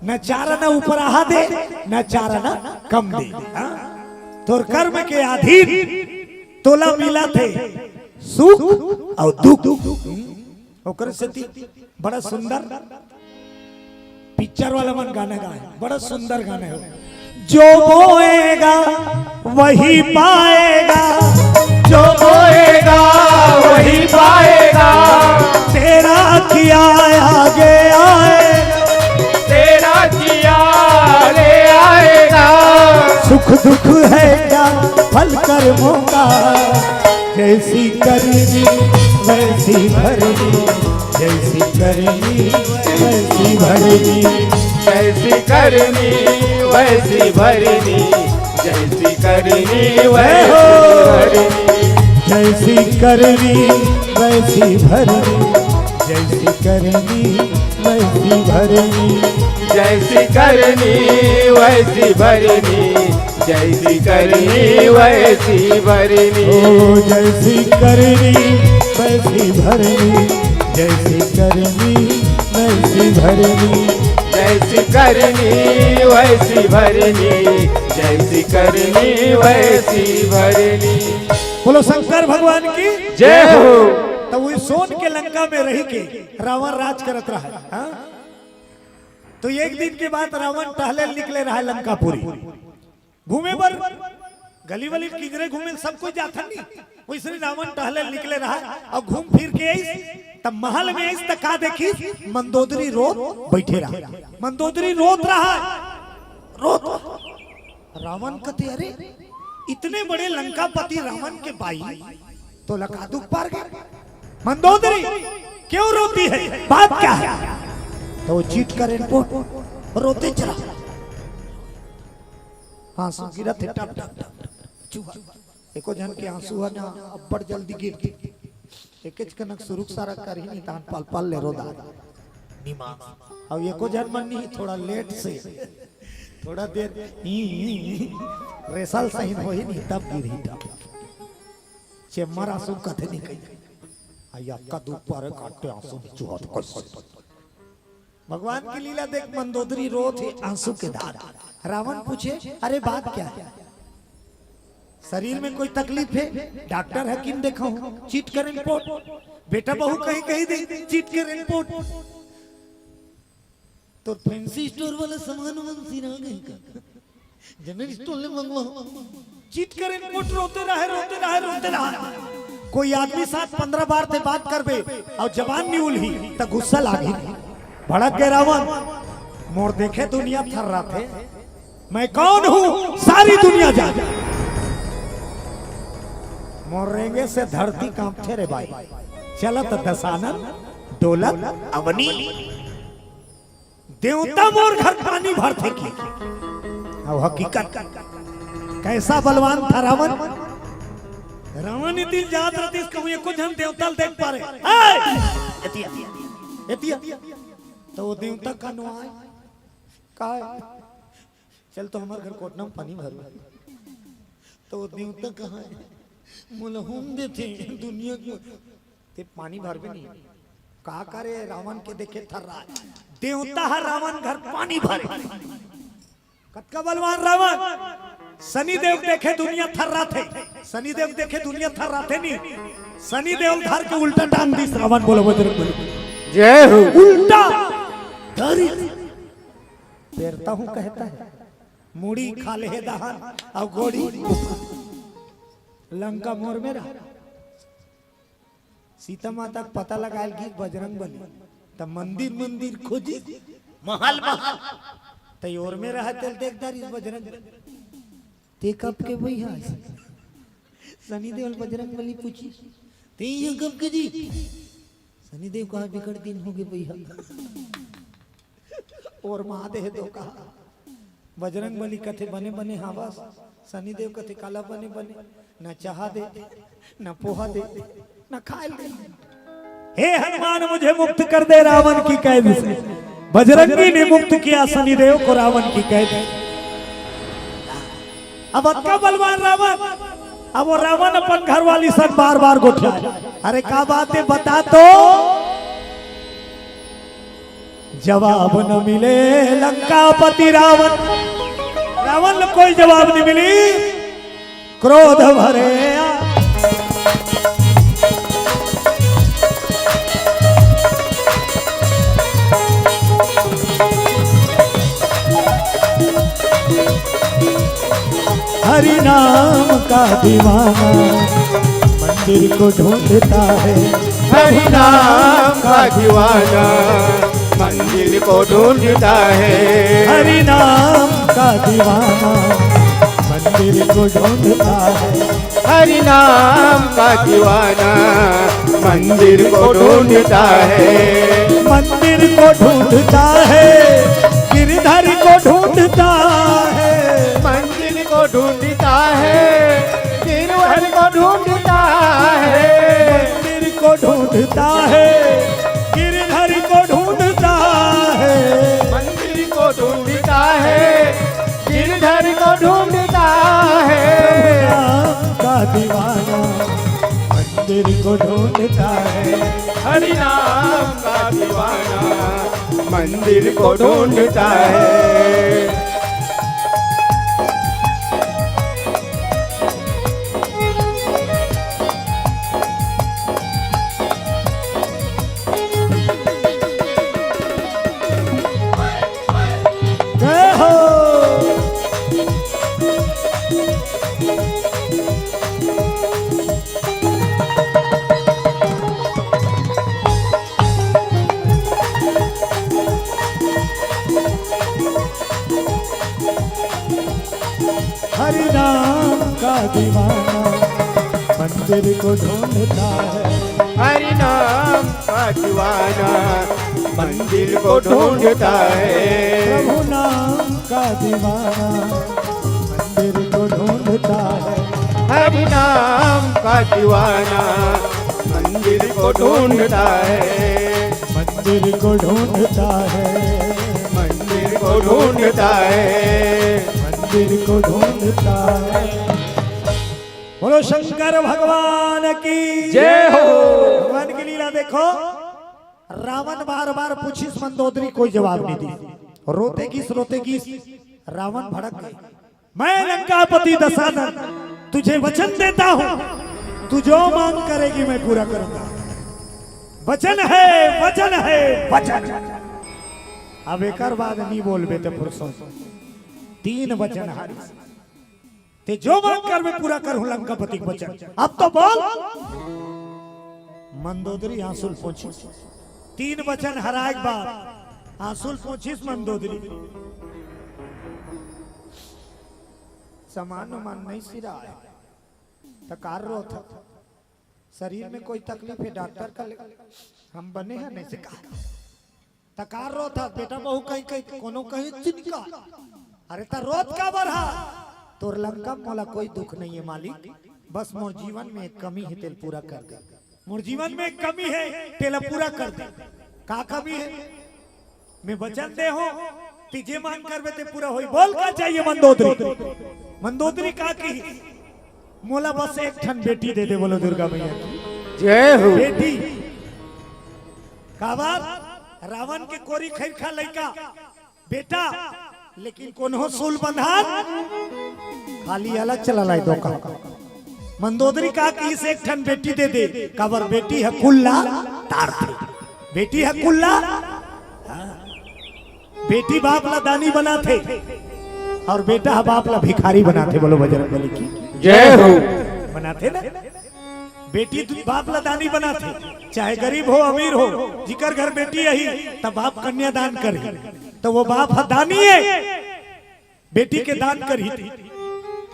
न चारा न उपराहा दे, न चारा न कम दे। हाँ? तोर कर्म के अधीन तोला मिलथे सुख अउ दुख। ओकर सेती बड़ा सुंदर पिक्चर वाला मन गाना गाए, बड़ा सुंदर गाना हे। जो बोएगा वही पाएगा, जो बोएगा वही पाएगा। तेरा किया आगे आएगा, तेरा किया आगे आएगा। सुख दुख है क्या फल कर्मों का, जैसी करनी वैसी भरनी, जैसी करनी वैसी भरनी। जैसी करनी वैसी भरनी, जैसी करनी वैसी भरनी। जैसी करनी वैसी भरनी, जैसी करनी वैसी भरनी। जैसी करनी वैसी भरनी, जैसी करनी वैसी भरनी। ओ जैसी करनी वैसी भरनी, जैसी करनी वैसी भरनी। जैसी करनी वैसी भरनी, जैसी करनी वैसी भरनी। बोलो शंकर भगवान की जय हो। त वो सोन के लंका में रहिके रावण राज करत रहा, हाँ? तो एक दिन के बाद रावण टहले निकले रहा लंकापुरी, घूमे बर, गली वली किंजरे घूमे, सब कोई जाथन नी, वइसने रावण टहले निकले रहा अउ घूम फिर के आइस, त महल में आइस त का देखिस? मंदोदरी रोत बइठे रहा, मंदोदरी रोत रहा, रोत। रावण कथे, अरे इतने बड़े लंकापति रावण के बाई, तोला का दुख पार गे? मंदोदरी, क्यों रोती है, बात क्या है? त वो चिट करेन पोट, रोतेच रहा। आंसू गिरत हे टप टप टप टप। चुहा। एको झन के आंसू ह ना अब्बड़ जल्दी गिरथे। एकेच कनक सुरुक सारा करही नी तहन पल पल ले रोदा। निमास। अब एको झन मन नहीं, थोड़ा लेट से, थोड़ा देर ही, ही, ही, रेसल सहिन होही नी तब गिरही टप। चेम्मर आंसू कथे नी कही। अइया का दुख पारे काटे आंसू नी चुहत कइसे। भगवान की लीला देख, मंदोदरी रोत हे आंसू के धार। रावण पूछे, अरे बात क्या है? शरीर में कोई तकलीफ है? डॉक्टर हकीम देखाहूं, चिट करें रिपोर्ट। बेटा बहू कहीं कहीं दे, चिट करें रिपोर्ट। तो फैंसी स्टोर वाला सामान वामान सिरा गई का? जनरल स्टोर ले मंगवा। चित करे कोट रोते रहे, रोते रहे, रोते रहे। कोई आदमी साथ पंद्रह बार ते बात करबे अउ जबान नी उलही त गुस्सा लागही। भड़क गे रावण, मोर देखे दुनिया थर्राथे। मैं कौन हूँ सारी दुनिया जाने। मोर रेंगे से धरती कांपथे रे भाई। चलत दसानन डोलत अवनी। देवता मोर घर पानी भरथे की। अउ हकीकत कैसा बलवान था रावण। रावण इति जात रतिस कहूँ एको झन देवता ल देख पारे। ए! एतिया, एतिया। त वो देवता का नो आय? का आय? चल तो हमर घर कोटना म पानी भर। त वो देवता कहाँ हे? मोला हूम देथे दुनिया के। ते पानी भरबे नहीं। का करे रावण के देखे थर्राय। देवता ह रावण घर पानी भरे। कतका बलवान रावण। शनि देव देखे दुनिया थर्राथे। शनि देव देखे दुनिया थर्राथे नहीं। शनि देव धर के उल्टा टांग दिस रावण। बोलो बजरंग बली। जय हो। उल्टा धरी। पेरता हूँ कहता है। मुड़ी खा ले दहन अउ गोड़ी। लंका मोर मेरा। सीता माता के पता लगायल गिस बजरंग बली। त मंदिर मंदिर खोजिस, महल महल। त ओर में रहा तेल देख डारिस बजरंग बली। ते कब के भैया? शनिदेव ल बजरंग बली पूछिस, ते ये कब के जी? शनिदेव कहा बिकट दिन हो गे भैया। ओर महादेव तो कहा, बजरंग बली कथे बने बने हावस, शनिदेव कथे काला बने बने, न चाहा दे, न पोहा दे, न खायल दे। हे हनुमान, मुझे मुक्त कर दे रावण की कैद से। बजरंगी ने मुक्त किया शनिदेव को रावण की कैद से। अब अतका बलवान रावण, अब वो रावण अपन घरवाली सन बार बार गोठियाय। अरे का बात है बता तो। जवाब न मिले लंकापति रावण। रावण ल कोई जवाब नहीं मिली। क्रोध भरे आ- हरि नाम का दीवाना मंदिर को ढूंढता है। हरि नाम का दीवाना मंदिर को ढूंढता है। हरि नाम का दीवाना मंदिर को ढूंढता है। हरि नाम का दीवाना मंदिर को ढूंढता है। मंदिर को ढूंढता है, गिरधर को ढूंढता है। मंदिर को ढूंढता है, गिरधर को ढूंढता है। मंदिर को ढूंढता है, गिरधर को ढूंढता है। मंदिर को ढूंढता है, गिरधर को ढूंढता है। राम का दीवाना मंदिर को ढूंढता है। हरि नाम का दीवाना मंदिर को ढूंढता है। जय हो। हरि नाम का दीवाना मंदिर को ढूंढता है। हरि नाम का दीवाना मंदिर को ढूंढता है। प्रभु नाम का दीवाना मंदिर को ढूंढता है। हरि नाम का दीवाना मंदिर को ढूंढता है। मंदिर को ढूंढता है। मंदिर को ढूंढता है। मंदिर को ढूंढता है। बोलो शंकर भगवान की जय हो। भगवान की लीला देखो, रावण बार बार पूछिस मंदोदरी, कोई जवाब नहीं दी। रोते गिस, रोते गिस, रावण भड़क गए। मैं लंकापति दशानन तुझे वचन देता हूँ, तू जो मांग करेगी मैं पूरा करूंगा। वचन है, वचन है, वचन। अब एकर बाद नहीं बोलबे ते फुरसत। तीन बचन हारिस, ते जो मांग करबे पूरा करहूं लंकापति के बचन। अब तो बोल। मंदोदरी आंसू ल पोंछिस। तीन बचन हराए के बाद आंसू ल पोंछिस मंदोदरी। समान उमान नहीं सिराए। त कार रोत हस? शरीर में कोई तकलीफ हे, डॉक्टर करा ले। हम बने हैं नहीं से कहा। त कार रोत हस? बेटा बहू कहीं कहीं कोनो कहीं चिंता। अरे त रोत काबर हस? तोर लंका मोला कोई दुख नहीं है मालिक, बस मोर जीवन में एक कमी है, तेला पूरा कर दे। मोर जीवन में एक कमी है, तेला पूरा कर दे। का कमी है? मैं वचन दे हूं, ते जे मांग करबे ते पूरा होई। बोल का चाहिए मंदोदरी? मंदोदरी का कही? मोला बस एक ठन बेटी दे दे। बोलो दुर्गा मैया की जय हो। बेटी। काबर? रावण के कोरी खैरखा लइका बेटा, लेकिन कोनो सूल बंधान खाली अलग चला लाए दो का। मंदोदरी का कहिस एक ठन बेटी दे दे, काबर बेटी ह कुल ला तारथे। बेटी ह कुल ला, हाँ। बेटी बाप ला दानी बनाथे अउ बेटा ह बाप ला भिखारी बनाथे। बोलो बजरंग बली की जय हो। बनाथे ना? बेटी दु-, बाप ला दानी बनाथे, चाहे गरीब हो अमीर हो, जिकर घर बेटी आही त बाप कन्यादान करही, त वो बाप ह दानी हे, बेटी के दान करही।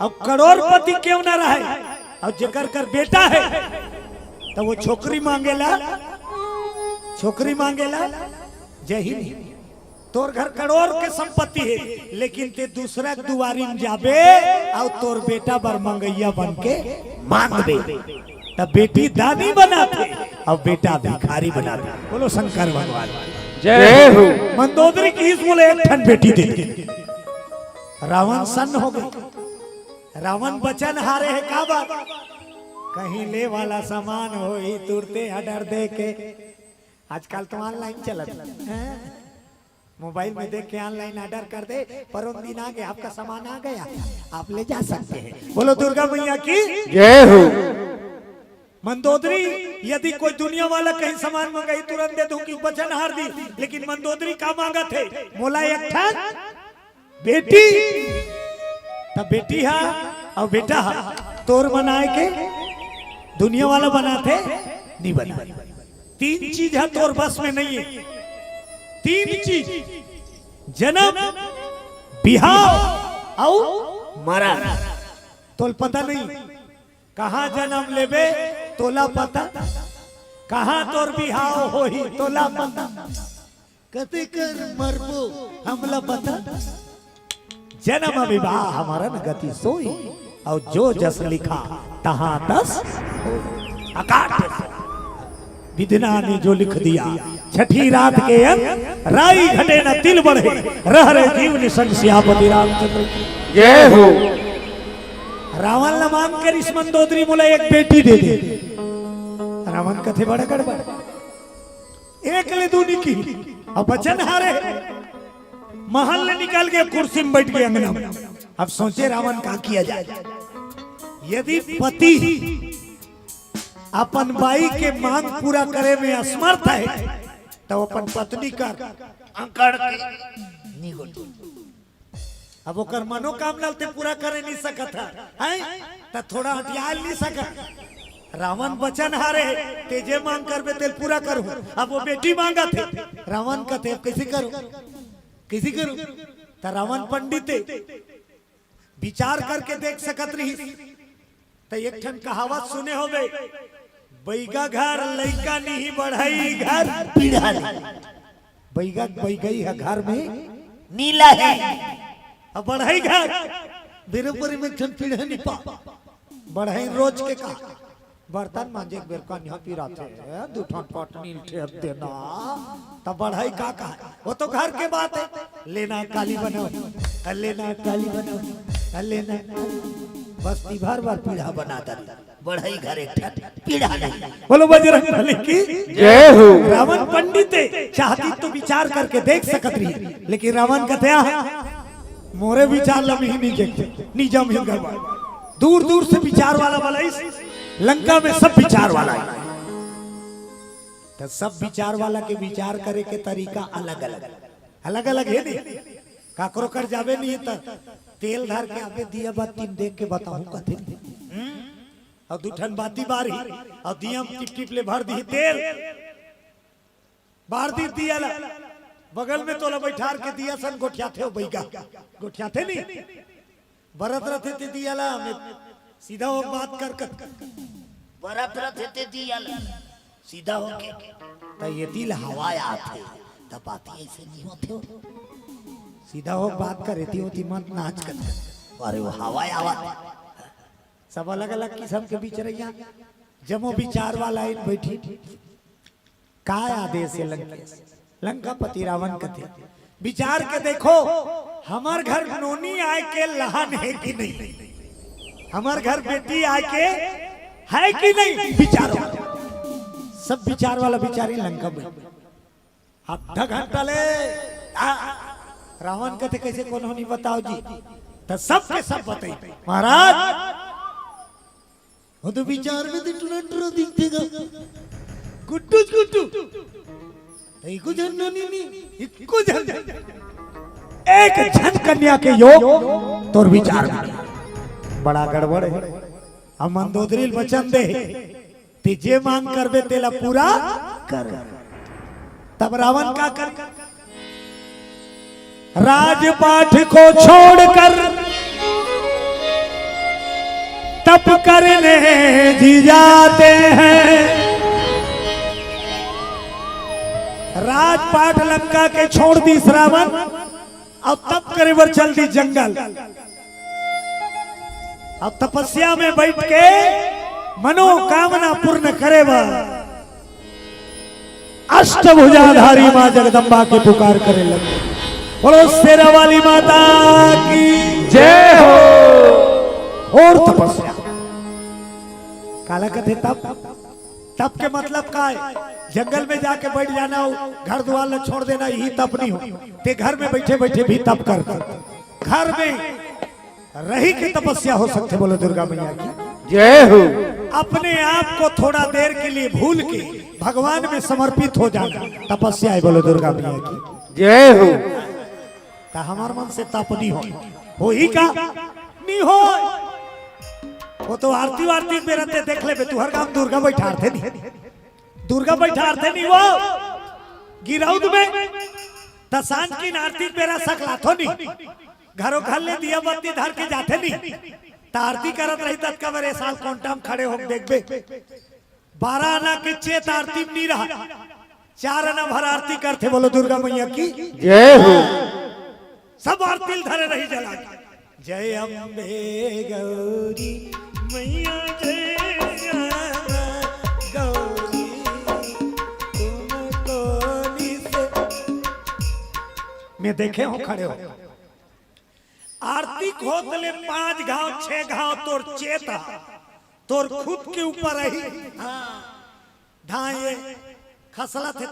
अउ करोड़पति क्यों ना रहे, अउ जेकर कर बेटा हे त वो छोकरी मांगेला, छोकरी मांगेला। जय हिंद। तोर घर करोड़ के संपत्ति हे, लेकिन ते दूसरा के दुआरी में जाबे अउ तोर बेटा बर मंगइया बन के मांगबे, त बेटी दानी बनाथे अउ बेटा भिखारी बनाथे। बोलो शंकर भगवान की जय हो। मंदोदरी कहिस मोला एक ठन बेटी दे। रावण सन्न हो गे। रावण वचन हारे हे काबर? कहीं ले वाला समान होही, तुरते order दे के। आजकल तो online चलत हे, मोबाइल में देख के online order कर दे, परोन दिन आ गया, आपका सामान आ गया, आप ले जा सकते हैं। बोलो दुर्गा मैया की जय हो। मंदोदरी, यदि कोई दुनिया वाला कहीं सामान मंगाही, तुरंत दे दूं कि वचन हार दिस, लेकिन मंदोदरी का मांगत हे? मोला एक ठन बेटी। त बेटी ह अउ बेटा ह तोर बनाए के दुनिया वाला बनाथे, नहीं बनाए। तीन चीज ह तोर बस में नहीं हे। तीन चीज, जनम, बिहाव अउ मरन। तोला पता नहीं कहां जनम लेबे, तोला पता, कहां तोर बिहाव होही, तोला पता, कते कर मरबो, हमला पता। जनम विवाह मरन गति सोई, अउ जो जस लिखा तहां तस होई। अकाट्य विधना ने जो लिख दिया, छठी रात के अंक, राई घटे न तिल बढ़े, रहे जीव निसंग सियापति रामचंद्र की जय हो। रावण ल मांग करिस मंदोदरी मोला एक बेटी दे दे। रावण कथे बड़ा गड़बड़, एक ले दू नहीं किहिस, अउ वचन हारे, महल ले निकल के कुर्सी में बैठ गे अंगना में। अब सोचे रावण का किया जाए, यदि पति अपन बाई के मांग पूरा करे में असमर्थ हे, त अपन पत्नी कर अंकड़ के निगोट। अब ओकर मनोकामना ल ते पूरा करे नहीं सकत हे, हैं? त थोड़ा हटियाल नहीं सकत। रावण वचन हारे हे, ते जे मांग करबे तेला पूरा करहूं। अब वो बेटी मांगत हे, रावण कथे, "अब कइसे करूं, कइसे करूं?" त रावण पंडित हे, विचार करके देख सकत रहिस। त एक ठन कहावत सुने होबे, "बइगा घर लइका नहीं, बढ़ई घर पीढ़ा नहीं।" बइगा, बइगई ह घर में नीला हे, अउ बढ़ई घर बेरोबरी में एक ठन पीढ़ा नहीं पा। बढ़ई रोज के का बर्तन मांजे के बेर कनिहा पिराथे, दू ठन पटनी ल ठेप देना, त बढ़ई का कहा, वो तो घर के बात हे। लेना काली बनाओ, लेना काली बनाओ, लेना। बस्ती भर भर पीढ़ा बना दे, बढ़ई घर एक ठन पीढ़ा नहीं। बोलो बजरंग बली की जय हो। रावण पंडित हे, चाहतिस तो विचार करके देख सकत रहिस, लेकिन रावण कथे, "मोरे विचार ल मिही नहीं देख, निजम ही गड़बड़।" दूर दूर से विचार वाला बलाइस, लंका में सब विचार वाला हे। त सब विचार वाला के विचार करे के तरीका अलग अलग, अलग अलग हे नहीं। काकरो कर जाबे नहीं त तेल धर के आबे, दिया बत्ती देख के बताहूं कथे। हम्म? अउ दू ठन बाती बारही अउ दिया म टिप टिप ले भर दिही तेल। बार दी दिया ला, बगल में तोला बैठार के दिया सन गोठियाथे हो बइगा, गोठियाथे नहीं, बरत रथे ते दिया ला, में सीधा हो बात कर कर। बरत रथे ते दिया ला, सीधा होके। त ये दिल हवा आथे, त बात ऐसे नहीं होथे हो। सीधा हो बात कर, एती ओती मत नाच कर। अरे वो हवा आवत। सब अलग अलग किस्म के बिचरैया, जमो विचार वाला इन बैठी। का आदेश हे लंकेश? लंकापति रावण कथे, विचार के देखो, हमर घर नोनी आय के लहान हे कि नहीं, हमर घर बेटी आय के हे कि नहीं, विचारो। सब विचार वाला विचारी लंका में आधा घंटा ले। आ, रावण कथे, कैसे कोनो नहीं बताओ जी, त सब के सब बताई महाराज। वो तो विचार में तो टुरा टुरा दिखते गा। गुट्टू गुट्टू। एको झन नोनी नी, एको झन। एक झन कन्या के योग तोर विचार में। बड़ा गड़बड़ हे। अब मंदोदरी ल वचन दे, ते जे मांग करबे तेला पूरा कर। तब रावण का कर? राजपाट को छोड़कर तप करने जी जाते हैं। राजपाट लंका के छोड़ दिस रावण, अउ तप करे बर चल दिस जंगल। अब तपस्या में बैठ के मनोकामना पूर्ण करे बर अष्टभुजाधारी माँ जगदम्बा के पुकार करे लगे। बोलो शेरा वाली माता की जय हो। और तपस्या काला कथे तप। तप के मतलब का हे? जंगल में जाके बैठ जाना हो, घर द्वार ल छोड़ देना, यही तप नहीं हो। ते घर में बैठे बैठे भी तप कर, घर में रही के तपस्या हो सकथे। बोलो दुर्गा मैया की जय हो। अपने आप को थोड़ा देर के लिए भूल के भगवान में समर्पित हो जाना तपस्या हे। बोलो दुर्गा मैया की जय हो। त हमर मन से तप नहीं हो, होही का? नहीं हो। वो तो आरती वारती में रहते देख लेबे, तुहर गांव दुर्गा बैठारथे नहीं, दुर्गा बैठारथे नहीं वो गिरौद में। त सांझ की आरती बेरा सकलाथो नहीं, घरो घर ले दिया बत्ती धर के जाथे नहीं। त आरती करत रही ततका बेर ए साल कोंटा म खड़े होके देखबे, बारह आना के चेत आरती में नहीं रहा, चार आना भर आरती करथे। बोलो दुर्गा मैया की जय हो। सब आरती ल धरे रही जला के। जय अम्बे गौरी मैया, जय श्यामा गौरी, तुमको निस-, मैं देखे हो खड़े हो, आरती होत ले पांच घाव छह घाव तोर चेत हा, तोर खुद के ऊपर रही। हाँ, धाए खसला थे।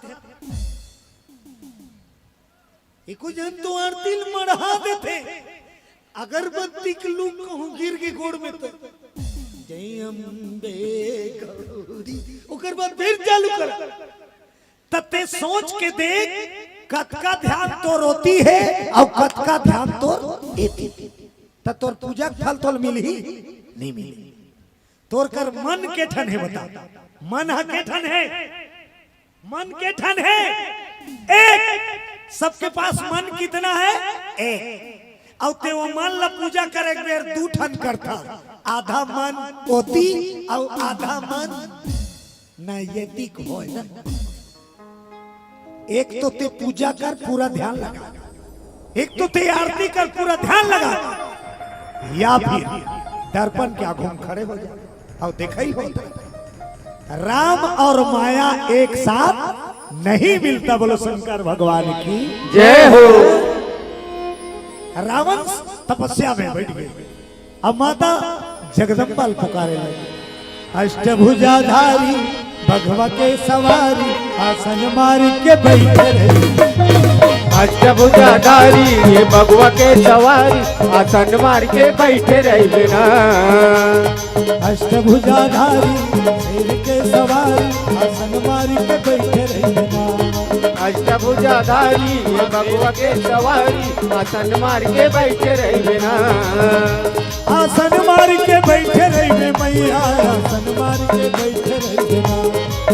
एको झन तो आरती ल मढ़ा देथे, अगरबत्ती के लू कहूं गिर गे गोड़ में तो जय अम्बे गौरी, ओकर बाद फिर चालू कर। त ते सोच के देख, कतका ध्यान तोर ओती हे अउ कतका ध्यान तोर एती। त तोर पूजा के फल तोल मिलही? नहीं मिलही। तोर कर मन के ठन हे, बता, मन ह के ठन हे? मन के ठन हे एक। सबके पास मन कितना है? एक। अउ ते वो मन ला पूजा करे के बेर दू ठन करथा, आधा मन ओती अउ आधा मन नैयतिक होय ना। एक तो ते पूजा कर, पूरा ध्यान लगा, एक तो ते आरती कर, पूरा ध्यान लगा, या फिर दर्पण के आगू में खड़े हो जा अउ देखई हो। राम और माया एक साथ नहीं मिलता। बोलो शंकर भगवान की जय हो। रावण तपस्या में बैठ गए, अब माता जगदम्बा ल पुकारे लगे। अष्टभुजाधारी बघवा के सवारी, आसन मार के बैठे रही। अष्टभुजाधारी ये बघवा के सवारी, आसन मार के बैठे रही ना। अष्टभुजाधारी शेर के सवारी, आसन मार के बैठे रही ना। अष्टभुज धारी, ये बबुआ के सवारी, आसन मार के बइठे रहिबे ना। आसन मार के बइठे रहिबे मैया, आसन मार के बइठे रहिबे ना।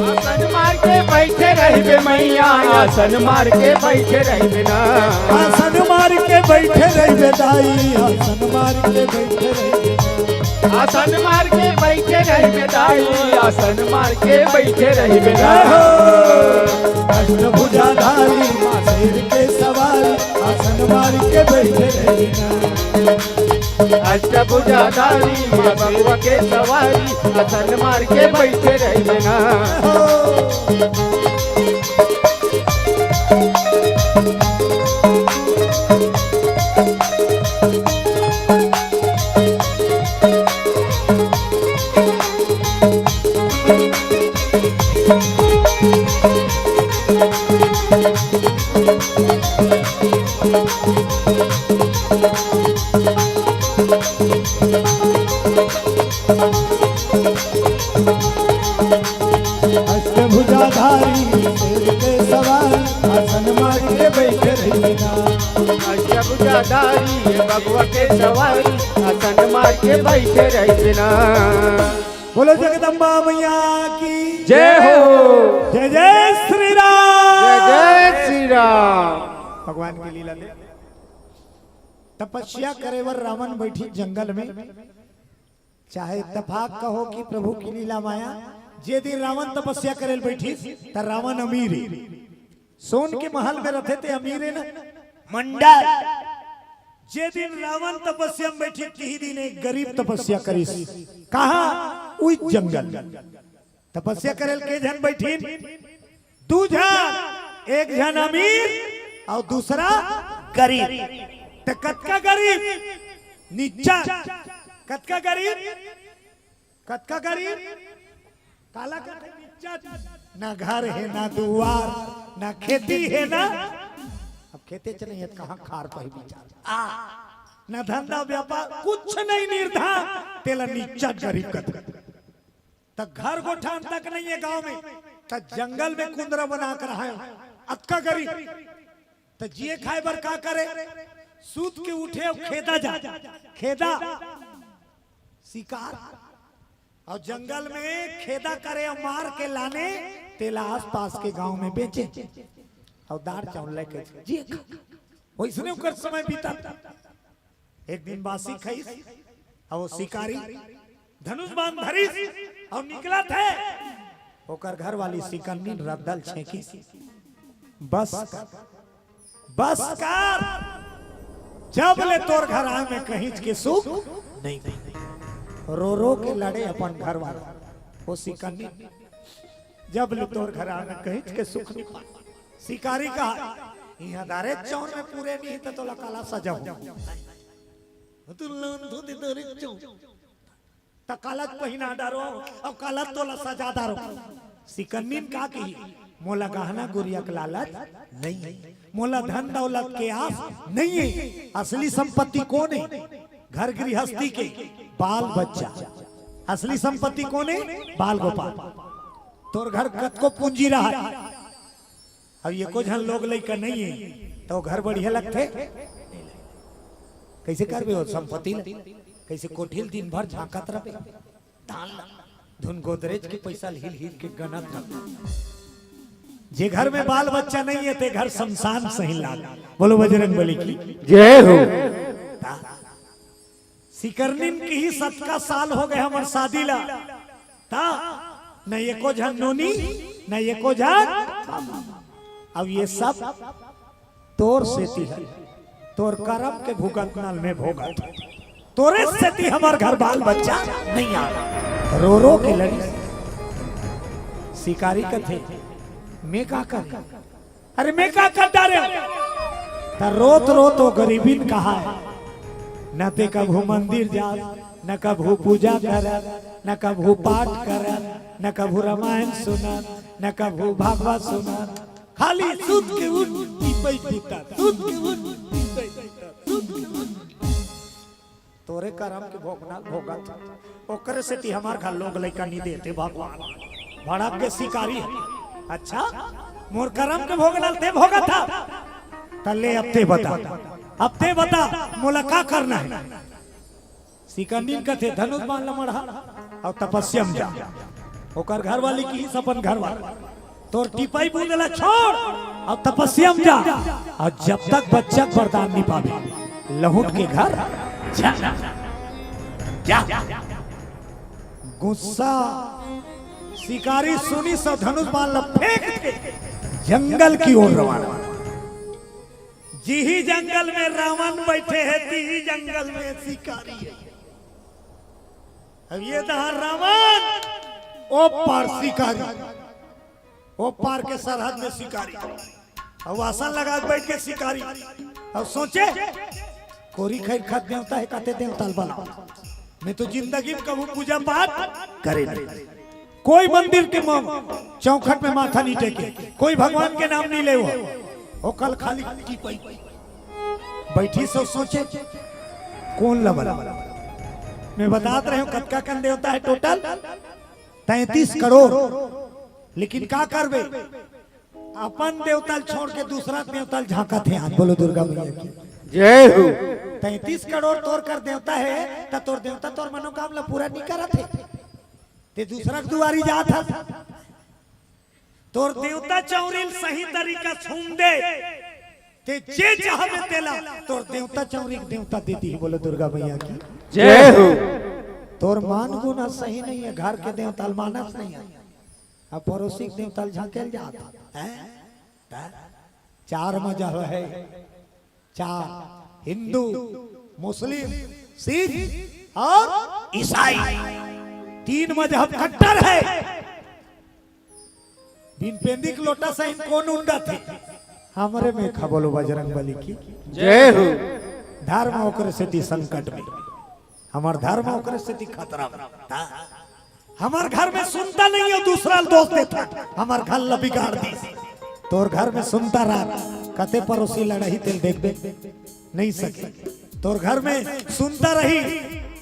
आसन मार के बइठे रहिबे मैया, आसन मार के बइठे रहिबे ना। आसन मार के बइठे रहिबे दाई, आसन मार के बइठे रहिबे ना। आसन मार के बइठे रहिबे दाई, आसन मार के बइठे रहिबे ना। जय हो। अष्टभुजाधारी माँ शेर के सवारी, आसन मार के बइठे रहिबे ना। अष्टभुजाधारी माँ बबुआ के सवारी, आसन मार के बइठे रहिबे ना। जय हो। अष्टभुजाधारी शेर के सवारी, आसन मार के बइठे रहिबे ना। अष्टभुजाधारी बबुआ के सवारी, आसन मार के बइठे रहिबे ना। बोलो जगदम्बा मैया की जय हो। जय जय श्री राम। जय जय श्री राम। भगवान की लीला दे। तपस्या करे बर रावण बइठिस जंगल में, चाहे इत्तफाक कहो कि प्रभु की लीला माया। जे दिन रावण तपस्या करे ल बइठिस, त रावण अमीर हे, सोन के महल में रथे ते अमीर हे ना, मंडल। जे दिन रावण तपस्या में बइठिस, तिही दिन एक गरीब तपस्या करिस। कहाँ? उही जंगल। तपस्या करे ल के झन बइठिन? दू झन, एक झन अमीर अउ दूसरा गरीब। त कतका गरीब? निच्चट। कतका गरीब? कतका गरीब? काला कथे निच्चट? ना घर हे, ना दुवार, ना खेती हे, ना, अब खेतेच नइ हे, त कहाँ खार पाही बिचारा? आ, ना धंधा व्यापार, कुछ नइ, निर्धन, तेला निच्चट गरीब कथे। त घर गोठान तक नइ हे गांव में, त जंगल में कुंदरा बना के रहे, अतका गरीब। त जिए खाए बर का करे? सूत के उठे अउ खेदा जा, खेदा, शिकार, अउ जंगल में खेदा करे अउ मार के लाने, तेला आसपास के गांव में बेचे, अउ दार चाउर लेके जिए खा। वइसने ओकर समय बीतत। एक दिन बासी खइस, अउ वो शिकारी धनुष बाण धरिस अउ निकलत हे। ओकर घरवाली सिकन्नी रद्दा ल छेंकिस, "बस कर, बस कर, जब ले तोर घर आए में कहींच के सुख नइ मिले।" रो रो के लड़े अपन घरवाला, वो सिकन्नी, "जब ले तोर घर आए में कहींच के सुख नइ पाए।" शिकारी कहा, "इहाँ दारे चाउर में पूरे नइ हे त तोला काला सजा हो?" तू लोन धो दे दारे चाउर। त काला पहिना डारो, अउ काला तोला सजा डारो। सिकन्नी का कही, "मोला गहना गुरिया के लालच नइ हे, मोला धन दौलत के आस नइ हे।" असली संपत्ति कोन हे? घर गृहस्थी के बाल बच्चा। असली संपत्ति कोन हे? बाल गोपाल। तोर घर कतको पूंजी रहा, अब एको झन लोग लइका नइ हे, त वो घर बढ़िया लगथे? कइसे करबे वो संपत्ति ल? कइसे कोठी ल दिन भर झांकत रहिबे? धान ल धुन गोदरेज के पइसा ल हिल हिल के गनत रहिबे। जे घर में बाल बच्चा नइ हे, ते घर शमशान सही लाग। बोलो बजरंग बली की जय हो। ता सिकरनिन किहिस, "अतका साल हो गे हमर शादी ला, त न एको झन नोनी, न एको झन बाबा। अब ये सब तोर सेती हे, तोर करम के भुगतना ल मैं भोगत हंव। तोरे सेती हमर घर बाल बच्चा नइ आय।" रो रो के लड़िस। शिकारी कथे, "मैं का करें?" "अरे मैं का कर डारेंव?" त रोत रोत वो गरीबिन कहा हे, "न ते कभू मंदिर जास, न कभू पूजा करस, न कभू पाठ करस, न कभू रामायण सुनस, न कभू भागवत सुनस, खाली सुत के उठ टीपई टीपत, सुत के उठ टीपई टीपत, सुत के उठ।" तोरे करम के भोगना भोगत हे। ओकरे सेती हमर घर लोग लइका नइ देते भगवान। भड़क के शिकारी हे। अच्छा? मोर करम के भोग ला ते भोगत हस। त ले अब ते बता, अब ते बता, मोला का करना हे? शिखंडी ल कथे धनुष बाण ल मढ़ा अउ तपस्या म जा। ओकर घरवाली किहिस अपन घरवाला, तोर टिपई बूंद ला छोड़ अउ तपस्या म जा, अउ जब तक बच्चा के वरदान नइ पाबे, लहुट के घर जा, जा। गुस्सा शिकारी सुनिस अउ धनुष बाण ल फेंक के जंगल की ओर रवाना। जिही जंगल में रावण बइठे हे, तिही जंगल में शिकारी हे। अब ये दहा रावण, ओ पार शिकारी, ओ पार के सरहद में शिकारी, अउ आसन लगा के बइठ गे शिकारी, अउ सोचे, कोरी खइर खात देवता हे, कते देवता ल बलावंव। मैं तो जिंदगी में कभू पूजा पाठ करे नइ। कोई मंदिर के म-, चौखट में माथा नइ टेके, कोई भगवान के नाम नइ लेवय। ओ कल खाली टिपई बइठिस अउ सोचे, कोन ल बलावंव? मैं बतात रहेंव, कतका कन देवता हे total? तैंतीस करोड़। लेकिन का करबे, अपन देवता ल छोड़ के दूसरा देवता ल झांकत हे। हाथ बोलो दुर्गा मैया की। जय हो। तैंतीस करोड़ तोर कर देवता हे, त तोर देवता तोर मनोकामना पूरा नइ करत हे, ते दूसरा के दुवारी जात हस। तोर देवता चौरी ल सही तरीका सूंघ दे, ते जे चाहबे तेला तोर देवता चौरी के देवता दे दिही। बोलो दुर्गा मैया की। जय हो। तोर मान गुण ह सही नइ हे, घर के देवता ल मानस नइ हे, अब पड़ोसी के देवता ल झांके ल जात हे। त चार मजहब हे, चार, हिंदू, मुस्लिम, सिख अउ ईसाई। तीन मजहब कट्टर हे। बिन पेंदी के लोटा सहित कोन उंडथे? हमरे में खा बोलो बजरंग बली की। जय हो। धर्म ओकरे सेती संकट में, हमर धर्म ओकरे सेती खतरा में। ता हमर घर में सुनता नइ हे, दूसरा ल दोष देता, हमर घर ल बिगाड़ दिस। तोर घर में सुनता रहा, कते पड़ोसी लड़ही तेल देखबे नइ सके। तोर घर में सुनता रही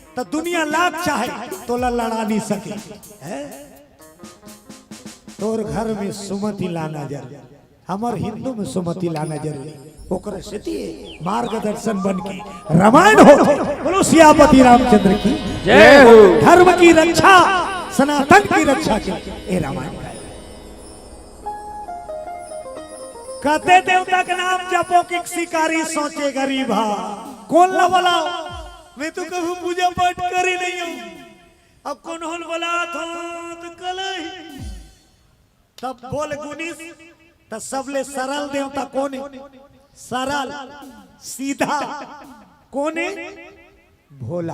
त दुनिया लाख चाहे तोला लड़ा नइ सके। हैं? तोर घर में सुमति लाना जरूरी, हमर हिंदू में सुमति लाना जरूरी। ओकर सेती मार्गदर्शन बन के रामायण होथे। बोलो सियापति रामचंद्र की। जय हो। धर्म की रक्षा, सनातन की रक्षा के ए रामायण हे। कते देवता के नाम जपो कि शिकारी सोचे गरीब हा। कोन ला बलावंव? मैं तो कभू पूजा पाठ करे नइ हंव। अब कोनो ल बलात हंव त कलही। तब बोल गुनीश, त सबले सरल देवता कोन हे? सरल, सीधा। कोन हे? भोला।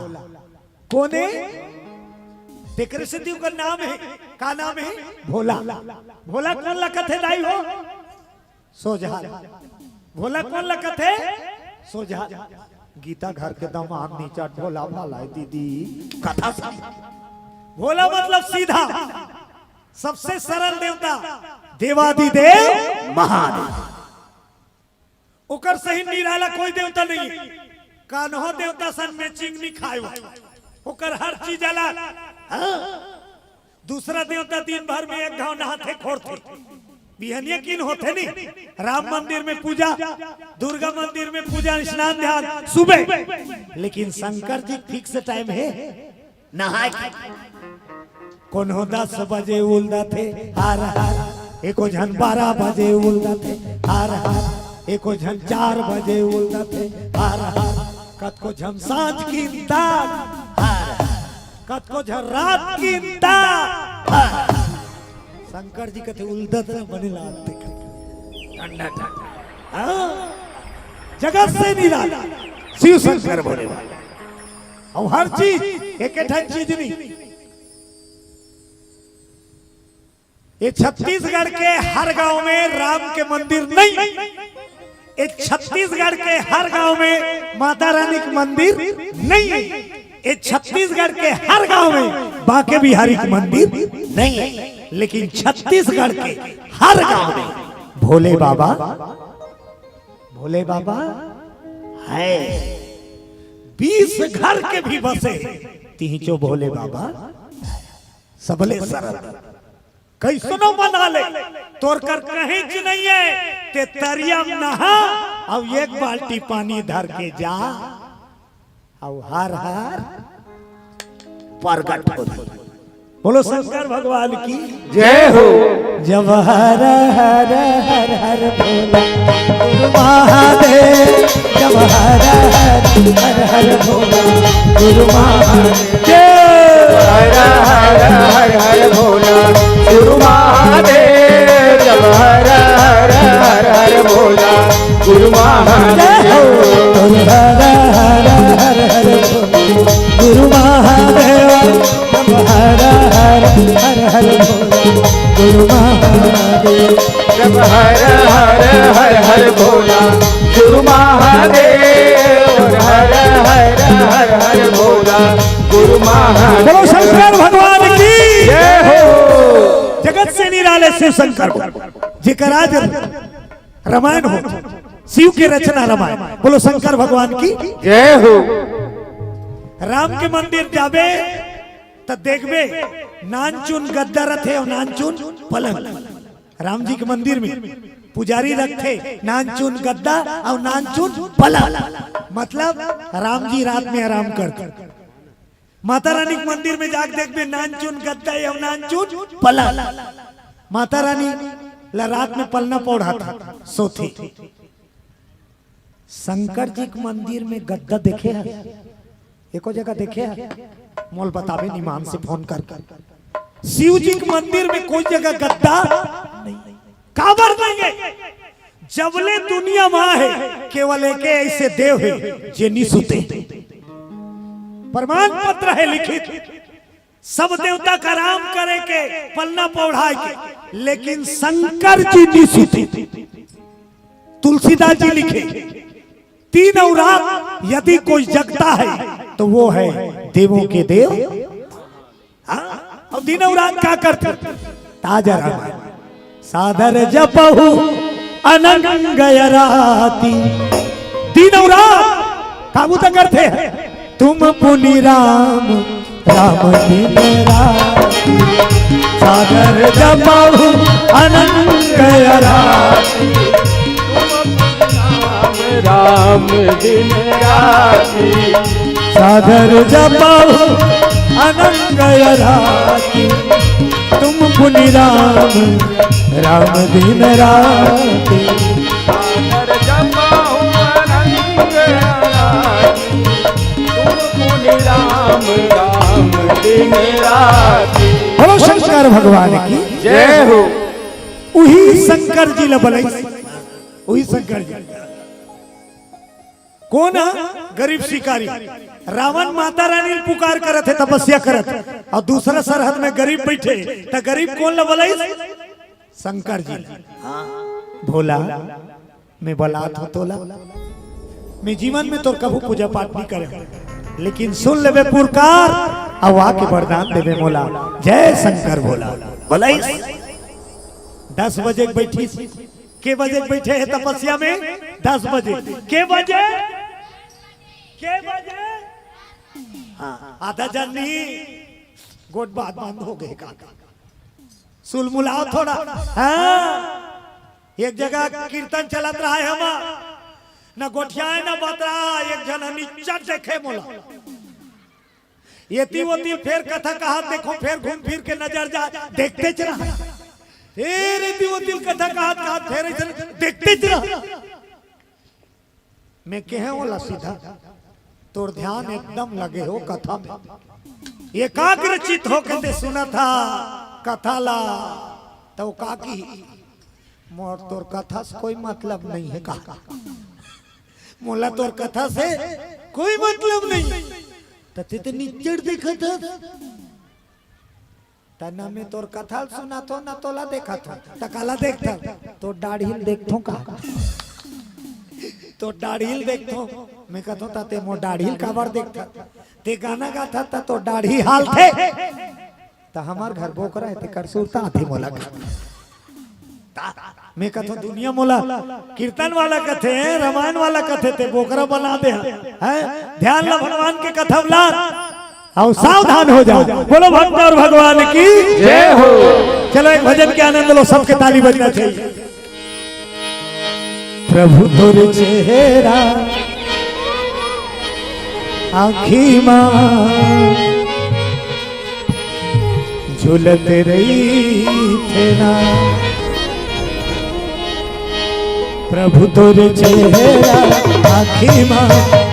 कोन हे? तेकरे सेती ओकर नाम हे। का नाम हे? भोला। भोला कोन ला कथे दाई हो? सोझा। भोला कोन ला कथे? सोझा। गीता घर के दमांद निचट भोला भाला हे दीदी। कथा सही। भोला मतलब सीधा, सबसे सरल देवता, देवादिदेव महादेव। ओकर सही निराला कोई देवता नइ हे। कान्हो देवता सन matching नइ खाय। ओकर हर चीज अलग। हाँ। दूसरा देवता दिन भर में एक घांव नहाथे खोरथे, बिहनिया किन होथे नी, राम मंदिर में पूजा, दुर्गा मंदिर में पूजा, स्नान ध्यान सुबह, लेकिन शंकर जी fix time हे नहाय के। कोनो दस बजे उलदथे हर हर, एको झन बारह बजे उलदथे हर हर, एको झन चार बजे उलदथे हर हर, कतको झन सांझ किन तक हर हर। कतको झन रात किन तक। शंकर जी कथे उलदत ल बने लागथे। ठंडा ठंडा। हाँ। जगत से निराला शिव शंकर भोले बाबा। अउ हर चीज एक ठन चीज नइ। ये छत्तीसगढ़ के हर गांव में राम के मंदिर नइ हे। ये छत्तीसगढ़ के हर गांव में माता रानी के मंदिर नइ हे। ये छत्तीसगढ़ के हर गांव में बांके बिहारी के मंदिर नइ हे, लेकिन छत्तीसगढ़ के हर गांव में भोले बाबा, भोले बाबा हे। बीस घर के भी बसे तिहिंचो भोले बाबा, सबले सरल। कइसनो मना ले, तोर कर कहीं च नहीं है, ते तरिया में नहा, अउ एक बाल्टी पानी धर के जा, अउ हर हर प्रगट हो। बोलो शंकर भगवान की जय हो। जब हर हर हर हर भोला गुरु महादेव, जब हर हर हर हर भोला गुरु महादेव। हर हर हर हर भोला गुरु महादेव, जब हर हर हर हर भोला गुरु महादेव। हर हर हर हर गुरु महादेव, जब हर हर हर हर भोला गुरु महादेव। जब हर हर हर हर भोला गुरु महादेव, हर हर हर हर भोला गुरु महादेव। बोलो शंकर भगवान की जय हो। जगत से निराले शिव शंकर को, जेकर आज रामायण हो, शिव के रचना रामायण। बोलो शंकर भगवान की जय हो। राम के मंदिर जाबे त देखबे, नानचुन गद्दा रथे अउ नानचुन पलंग। राम जी के मंदिर में पुजारी रखथे नानचुन गद्दा अउ नानचुन पलंग, मतलब राम जी रात में आराम करथे। माता रानी के मंदिर में जाके देखबे, नानचुन गद्दा अउ नानचुन पलंग। माता रानी ला रात में पलना पौढ़ाथे, सोथे। शंकर जी के मंदिर में गद्दा देखे हस? एको जगह देखे हस? मोला बताबे निमान से फोन कर कर। शिव जी के मंदिर में कोई जगह गद्दा नहीं। काबर नहीं है? जबले दुनिया में आहे, केवल एके ऐसे देव हे, जे नी सुते। प्रमाण पत्र हे लिखित, सब देवता के आराम करे के, पलना पौढ़ाए के, लेकिन शंकर जी नी सुते। तुलसीदास जी लिखे, दिन अउ रात यदि कोई जगता है, तो वो है देवों के देव। हाँ? अउ दिन अउ रात का करथे? ताजा रामायण। सादर जपहु अनंग अराती। दिन अउ रात का बूता करथे? तुम पुनि राम, राम दिन राती। सादर जपहु अनंग अराती। राम दिन राती। सादर जपहु अनंग अराती। तुम पुनि राम, राम दिन राती। सादर जपहु अनंग अराती। तुम पुनि राम, राम दिन राती। बोलो शंकर भगवान की जय हो। उही शंकर जी ला बलइस, उही शंकर जी। कोन ह? गरीब शिकारी। रावण माता रानी ल पुकार करत हे, तपस्या करत हे, अउ दूसरा सरहद में गरीब बइठे, त गरीब कोन ल बलइस? शंकर जी। भोला, मैं बलात हंव तोला, मैं जीवन में तोर कभू पूजा पाठ नइ करे हंव, लेकिन सुन लेबे पुरकार, अउ आके वरदान देबे मोला। जय शंकर भोला। बलइस, दस बजे के बइठिस, के बजे के बइठे हे तपस्या में? दस बजे। के बजे? के बजे? हाँ, आधा जन नहीं, गोठ बात बंद हो गे का? सुलमुलाव थोड़ा। हाँ, एक जगह कीर्तन चलत रहा हे हमर, न गोठियाय न बतरा, एक झन ह निच्चट देखे मोला। एती ओती फेर कथा कहत देखंव, फेर घूम फिर के नजर जाय, देखतेच रहंव। फेर एती ओती कथा कहत कहत फेर अइसन देखतेच रहंव। मैं कहेंव ओला सीधा, तोर ध्यान एकदम लगे हो कथा में, एकाग्र चित होके तैं सुनत हस कथा ला, त ओ का कही, मोर तोर कथा से कोई मतलब नइ हे का? मोला तोर कथा से कोई मतलब नइ। त तैं तो निच्चट देखत हस। त न मैं तोर कथा ल सुनत हंव, न तोला देखत हंव। त काला देखथस? तोर दाढ़ी ल देखथंव का? तोर दाढ़ी ल देखथंव। मैं कहथंव, त तैं मोर दाढ़ी ल काबर देखथस? तैं गाना गाथस, त तोर दाढ़ी हालथे। त हमर घर बोकरा हे, तेकर सुरता आथे मोला। त मैं कहथंव, दुनिया मोला कीर्तन वाला कथे, रामायण वाला कथे, तैं बोकरा बना दे हस, हैं? ध्यान ला भगवान के कथा ला। आओ, सावधान हो जाओ। बोलो भक्त और भगवान की जय हो। चलो, एक भजन के आनंद लो, सबके ताली बजना चाहिए। प्रभु तोर चेहरा आँखी मा झुलत रहिथे ना। प्रभु तोर चेहरा आँखी मा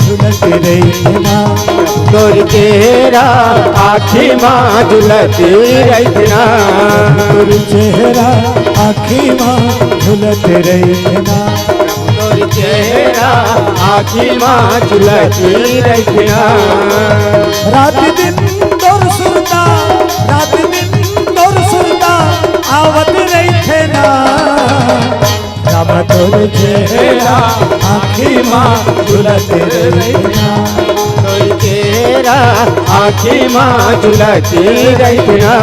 झुलत रहिथे ना। तोर चेहरा आँखी मा झुलत रहिथे ना। तोर चेहरा आँखी मा झुलत रहिथे ना। तोर चेहरा आँखी मा झुलत रहिथे ना। रात दिन तोर सुरता, रात दिन तोर सुरता आवत रहिथे ना। राम तोर चेहरा आँखी मा झुलत रहिथे ना। तोर चेहरा आँखी मा झुलत रहिथे ना।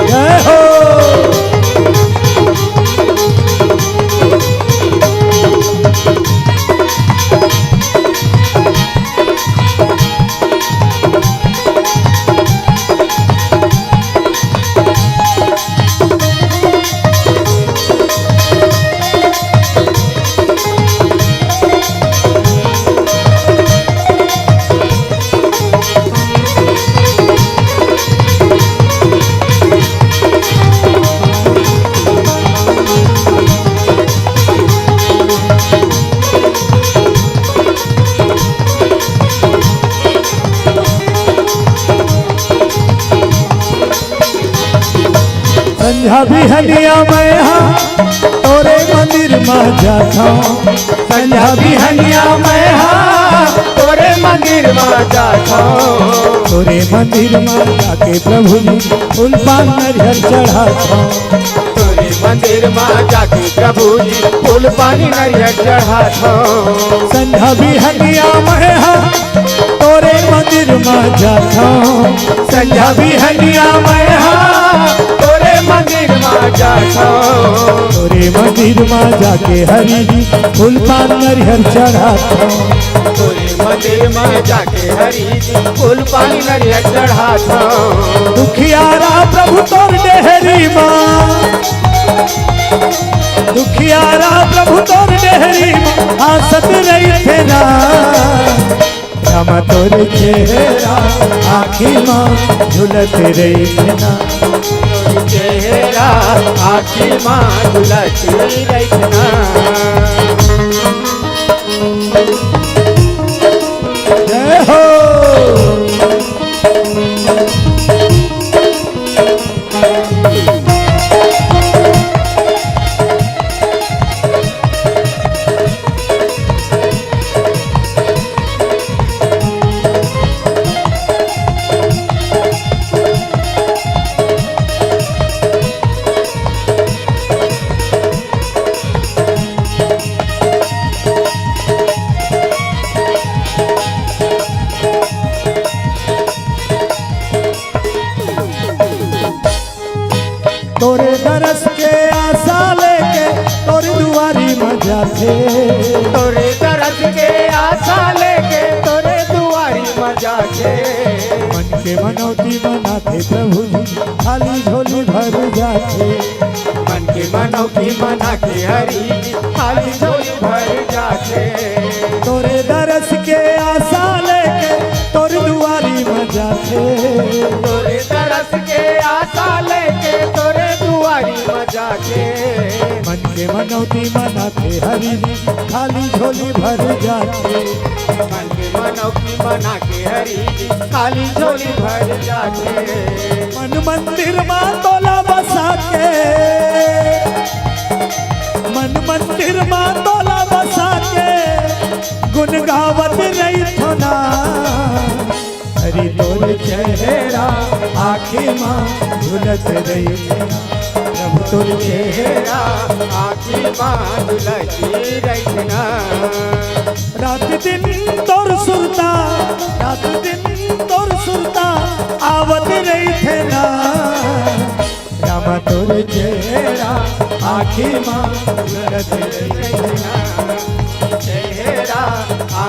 जय हो। संझा बिहनिया मैं हा तोरे मंदिर मा जाथौं। संझा बिहनिया मैं हा तोरे मंदिर मा जाथौं। तोरे मंदिर मा जाके प्रभु जी फूल पान नरियर चढ़ाथौं। तोरे मंदिर मा जाके प्रभु जी फूल पानी नरियर चढ़ाथौं। संझा बिहनिया मैं हा तोरे मंदिर मा जाथौं। संझा बिहनिया मैं हा तोरे मंदिर मा जाथौं। तोरे मंदिर मा जाके हरि जी फूल पान नरियर चढ़ाथौं। तोरे मंदिर मा जाके हरि जी फूल पानी नरियर चढ़ाथौं। दुखियारा प्रभु तोर डेहरी मा, दुखियारा प्रभु तोर डेहरी मा आसत रहिथे ना। राम तोर चेहरा आँखी मा झुलत रहिथे ना। तोर चेहरा आँखी मा झुलत रहिथे ना। जय हो। तोरे दरस के आसा लेके तोरे दुआरी म जाथे। तोरे दरस के आसा लेके तोरे दुआरी म जाथे। मन के मनौती मनाथे प्रभु जी, खाली झोली भर जाथे। मन के मनौती मना के हरि जी, खाली झोली भर जाथे। तोरे दरस के आसा लेके तोरे दुआरी म जाथे। तोरे दरस के आसा लेके तोरे दुआरी म जाथे। मन के मनौती मनाथे हरि जी, खाली झोली भर जाथे। मन के मनौती मना के हरि जी, खाली झोली भर जाथे। मन मंदिर मा तोला बसा के, मन मंदिर मा तोला बसा के, गुन गावत रहिथों ना। हरि तोर चेहरा आँखी मा झुलत रहिथे ना। प्रभु तोर चेहरा आँखी मा झुलत रहिथे ना। रात दिन तोर सुरता, रात दिन तोर सुरता आवत रहिथे ना। राम तोर चेहरा आँखी मा झुलत रहिथे ना। चेहरा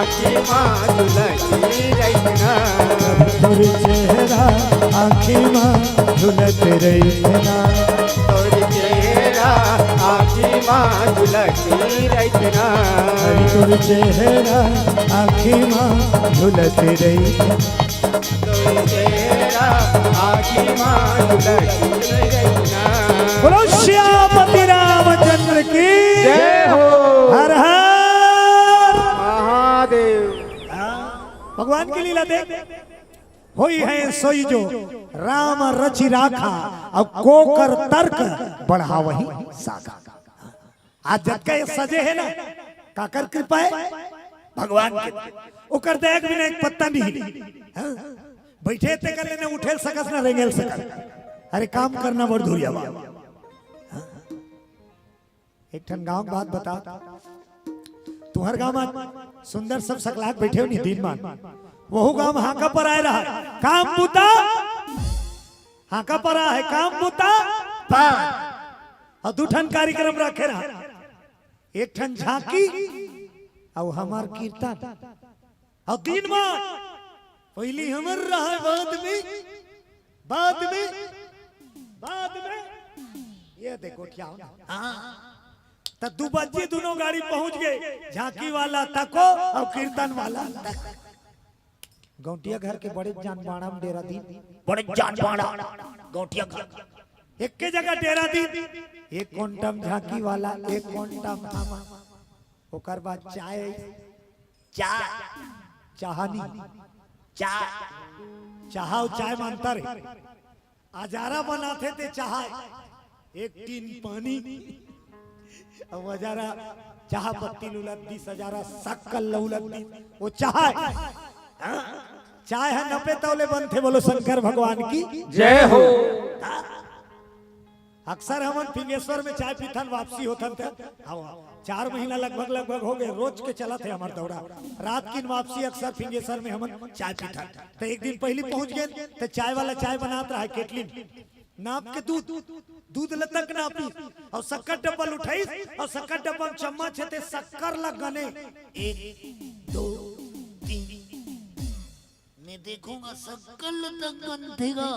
आँखी मा झुलसी रहितना। तोर चेहरा आँखी मा झुलत रहितना। तोर चेहरा आँखी मा झुलसी रहितना। अरे तोर चेहरा आँखी मा झुलत रहितना। तोर चेहरा आँखी मा झुलसी रहितना। बोलो सियापति रामचंद्र की जय हो। हर हर महादेव। भगवान की लीला देख, होई है सोई जो राम रचि राखा, अब को कर तर्क बढ़ावही साखा। आज जतका ये सजे हे ना, काकर कृपा हे? भगवान के। ओकर दया के बिना एक पत्ता नहीं हिली। हाँ? बइठे तेकर ले ना उठे ल सकस ना रेंगे ल सकस। अरे काम करना बड़ धुरिया बा। हाँ? एक ठन गाँव के बात बता, तुँहर गाँव म सुंदर सब सकलाक बइठे हो नहीं दिन मान, वहू गाँव म हाँका पर आए रहा, काम बूता, हाँका पर आए हे, काम बूता, पान। अउ दू ठन कार्यक्रम रखे रहा, एक ठन झांकी अउ हमर कीर्तन। अउ दिन म पहिली हमर रहा, बाद में, बाद में, बाद में, ये देखो क्या हो। हाँ, त दू बजे दुनों गाड़ी पहुंच गे, झांकी वाला तको अउ कीर्तन वाला तक। गौंटिया घर के बड़े जान बाड़ा म डेरा दिन, बड़े जान बाड़ा गौंटिया घर, एके जगह डेरा दिन, एक कोंटा म झांकी वाला, एक कोंटा म हम। ओकर बाद चाय, चाय, चाहनी, चाय, चाहा अउ चाय म अंतर हे। अजारा बनाथे ते चाहा, एक टीन पानी, अउ अजारा चाहा पत्ती ल उलत दिस, अजारा सक्कर ल उलत दिस, वो चाहा हे। हाँ? चाय ह नपे तौले बनथे, बोलो शंकर भगवान की जय हो। अक्सर हमन फिंगेश्वर में चाय पीथन, वापसी होथन त, हाँ, चार महीना लगभग, लगभग हो गे, रोज के चलत हे हमर दौरा। रात किन वापसी अक्सर फिंगेश्वर में हमन चाय पीथन। त एक दिन पहिली पहुंच गेन, त चाय वाला चाय बनात रहा केटली म। नाप के दूध, दूध ल तक नापिस, अउ सक्कर डब्बा ल उठाइस, अउ सक्कर डब्बा म चम्मच हे ते सक्कर ल गने। एक, दो, तीन। मैं देखूंगा सक्कर ल तक गनथे गा।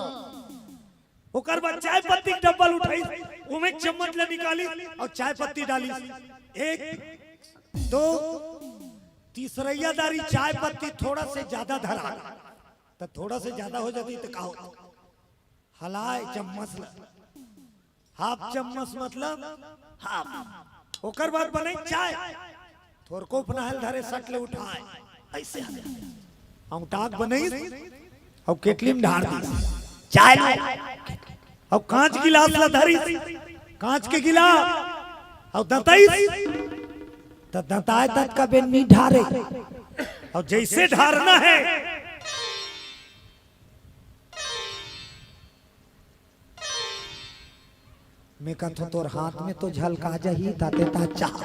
ओकर बाद चाय पत्ती के डब्बा ल उठाइस, ओमे चम्मच ल निकालिस अउ चाय पत्ती डालिस। एक, दो, तीसरइया दारी चाय पत्ती थोड़ा से जादा धरा, त थोड़ा से जादा हो जाती त का होता? हलाय चम्मच ल, हाफ चम्मच मतलब हाफ। ओकर बाद बने चाय, थोरको उपनाहल धरे, सट ले उठाय, अइसे हले। अउ टाक बनइस, अउ केटली म ढार दिस। चाय ले, अउ कांच गिलास ल धरिस, कांच के गिलास, अउ दंतइस, त दंताय तक कबे नी ढारे, अउ जइसे ढारना हे, मैं कथों, तोर हाथ में तो झलका जाही, ताते ता चाह।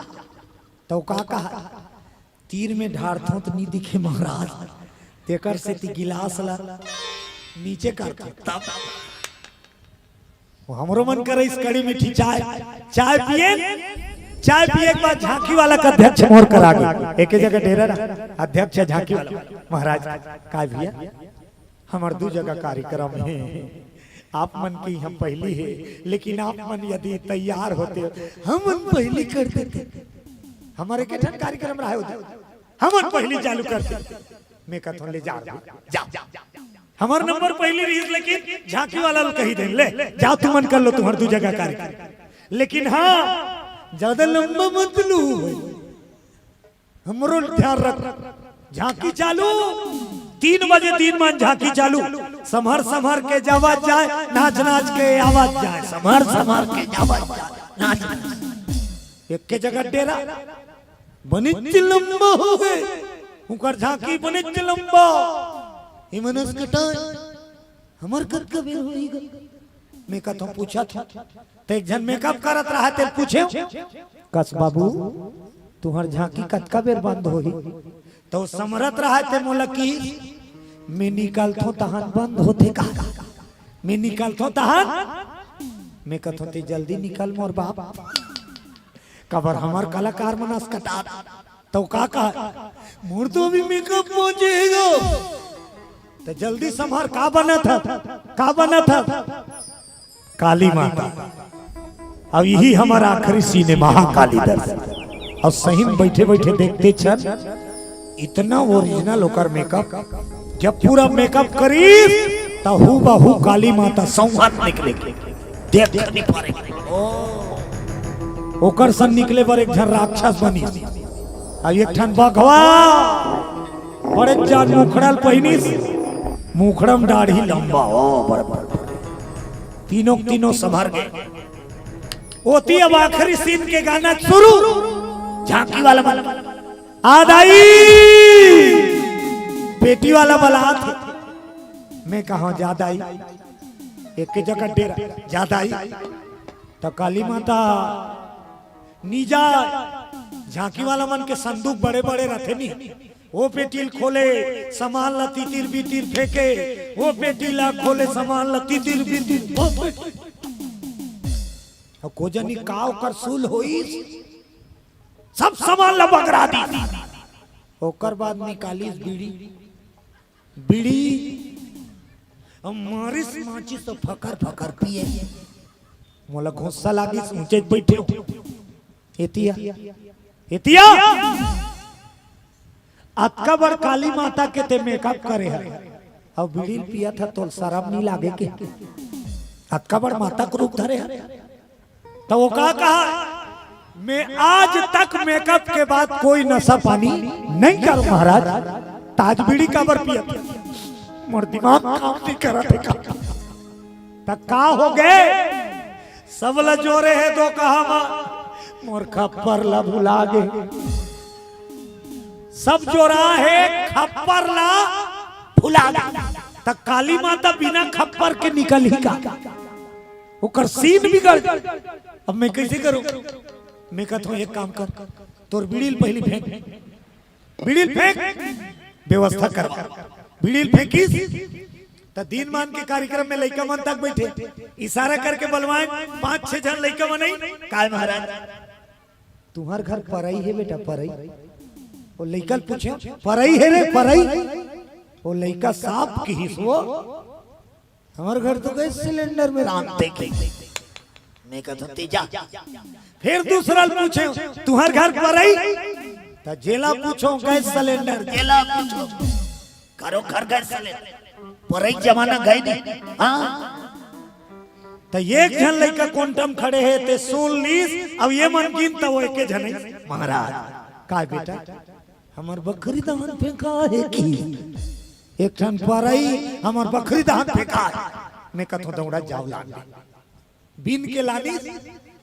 तउ का कहा, तीर में ढारथों त नी दिखे महाराज, तेकर सेती गिलास ला नीचे करथों। तब वो हमरो मन करे इस कड़ी मीठी चाय, चाय पिए, चाय पिए के बाद झांकी वाला का अध्यक्ष मोर करा गे। एके जगह डेरा रहा, अध्यक्ष झांकी वाला, महाराज, का भैया, हमर दू जगह कार्यक्रम हे, आप मन के हम पहिली हे, लेकिन आप मन यदि तैयार होते, हमन पहिली कर देते। हमर एके ठन कार्यक्रम रहे होते, हमन पहिली चालू कर देते। मैं कथों, ले जा, जा, जा। हमर नंबर पहिली रहिस, लेकिन झांकी वाला ल कही देन, ले, जाव तुमन कर लो तुंहर दू जगह कार्यक्रम। लेकिन हाँ, जादा लंबा मत लू। हमरो ध्यान रख, झांकी चालू, तीन बजे दिन मान झांकी चालू, सम्हर सम्हर के जावत जाय, नाच नाच के आवत जाय, सम्हर सम्हर के जावत जाय, नाच नाच। एके जगह डेरा, बनेच लंबा हो गे, उंकर झांकी बनेच लंबा, ए मनस कटाय, हमर कतका बेर होही गा? मैं कथों पूछत हूँ। त एक झन मेकअप करत रहा, तेल पूछेंव, कस बाबू, तुंहर झांकी कतका बेर बंद होही? त वो समरत रहा, ते मोला कि, मैं निकलथों तहन बंद होथे का? मैं निकलथों तहन? मैं कथों, ते जल्दी निकल मोर बाप। काबर हमर कलाकार मन असकटात। त वो का कहा, मोर तो अभी मेकअप पहुंचेगा। तो जल्दी संभार, का बनत हे, का बनत हे? काली माता। अब यही हमारा आखिरी सीन हे, महाकाली दर्शन। अउ सही में बैठे बैठे देखते छन, इतना ओरिजिनल ओकर मेकअप। जब पूरा मेकअप करीस, त हूबहू काली माता सौंहत निकले। देख नहीं पारे। ओकर सन निकले बर एक झन राक्षस बनिस। अब एक ठन बघवा, बड़े जान मुखड़ा ल पहिनिस, मुखड़ा में दाढ़ी लंबा, ओ बड़ बड़। तीनों के तीनों संभर गे। ओती अब आखिरी सीन के गाना शुरू। झांकी वाला मन, आ दाई, बेटी वाला बलात हे। मैं कहा, जा दाई, एक के जगह डेरा, जा दाई। त काली माता निजा झांकी वाला मन के संदूक बड़े बड़े रथे नी, ओ पेटी ल खोले, सामान ला तितिर बितिर फेंके, ओ पेटी ला खोले, सामान ला तितिर बितिर फेंके। अउ को जनी का ओकर सूल होइस, सब सामान ला बगरा दी। ओकर बाद निकालिस बीड़ी, बीड़ी अउ मारिस माचिस तो फकर फकर पिए। मोला गुस्सा लागिस, ऊंचे बैठे। एतिया, एतिया, अतका बड़ काली माता के ते मेकअप करे हे, अउ बीड़ी ल पियत हे, तोल शरम नहीं लागे के? अतका बड़ माता के रूप धरे हे। तो वो का कहा, मैं आज तक मेकअप के बाद कोई नशा पानी नहीं करूं महाराज। त आज बीड़ी काबर पियत हे? मोर दिमाग काम नहीं करत हे का? त का हो गे? सब ला जोरे हे दो कहा मा, मोर खप्पर ला भुला गे। सब जोरा हे, खप्पर ला भुला गे। त काली माता बिना खप्पर के निकलही का? ओकर सीन बिगड़ जाए। अब मैं कैसे करूं? मैं कहता हूं, एक काम कर, तोर बीड़ी ल पहली फेंक, बीड़ी ल फेंक, व्यवस्था करवा। बीड़ी ल फेंकिस, त दिन मान के कार्यक्रम में लइका मन तक बैठे, इशारा करके बलवाए, पांच छह झन लइका मन आई, काय महाराज, तुम्हर घर परई हे बेटा, परई? वो लइका ल पूछे, परई हे रे, परई? वो लइका साफ किहिस, वो हमर घर तो गैस सिलेंडर में रांधथे। मैं कहता हूं, ते जा। फिर दूसरा ल पूछे, तुम्हर घर परई? त जेला पूछो गैस सिलेंडर, जेला पूछो, करो घर गैस सिलेंडर। परई जमाना गए नहीं। हाँ, त एक झन लइका कोंटम खड़े हे, ते सुन लीस। अब ये मन गिन त वो एके झन हे, महाराज, काय बेटा, हमर बकरी दहन फेंका हे कि? एक ठन परई हमर बकरी दहन फेंका हे। मैं कथों दौड़ा जाव लान दे। बीन के लानिस,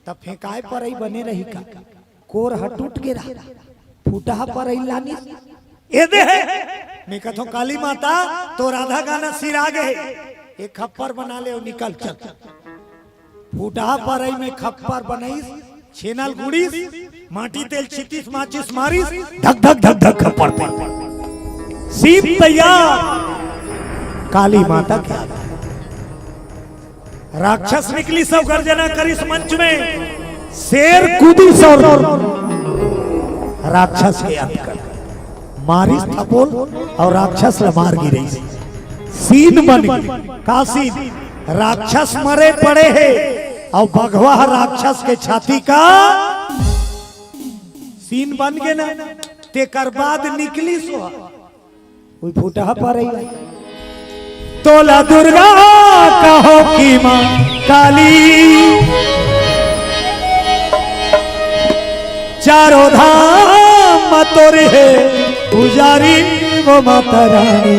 त फेंकाय परई बने रही का? कोर ह टूट गे रहा, फूटहा परई लानिस। ए दे हे, मैं कथों काली माता, तोर आधा गाना सिरा गे हे। एक खप्पर बना ले अउ निकल चल। फूटहा परई में खप्पर बनइस, छेना ल गुड़िस, माटी तेल छितिस, माचिस मारिस, धक धक धक धक खप्पर पर। सीन तैयार। काली माता के आगे राक्षस निकलिस अउ गर्जना करिस मंच में, शेर कूदिस अउ राक्षस के अंत कर मारिस थपोल अउ राक्षस ल मार गिरइस। सीन बन गे। का सीन? राक्षस मरे पड़े हे अउ बघवा ह राक्षस के छाती का सीन बन गे ना। तेकर बाद निकलिस वो, उई फूटहा परई। तोला दुर्गा कहो कि माँ काली, चारों धाम म तोरे हे पुजारी वो माता रानी।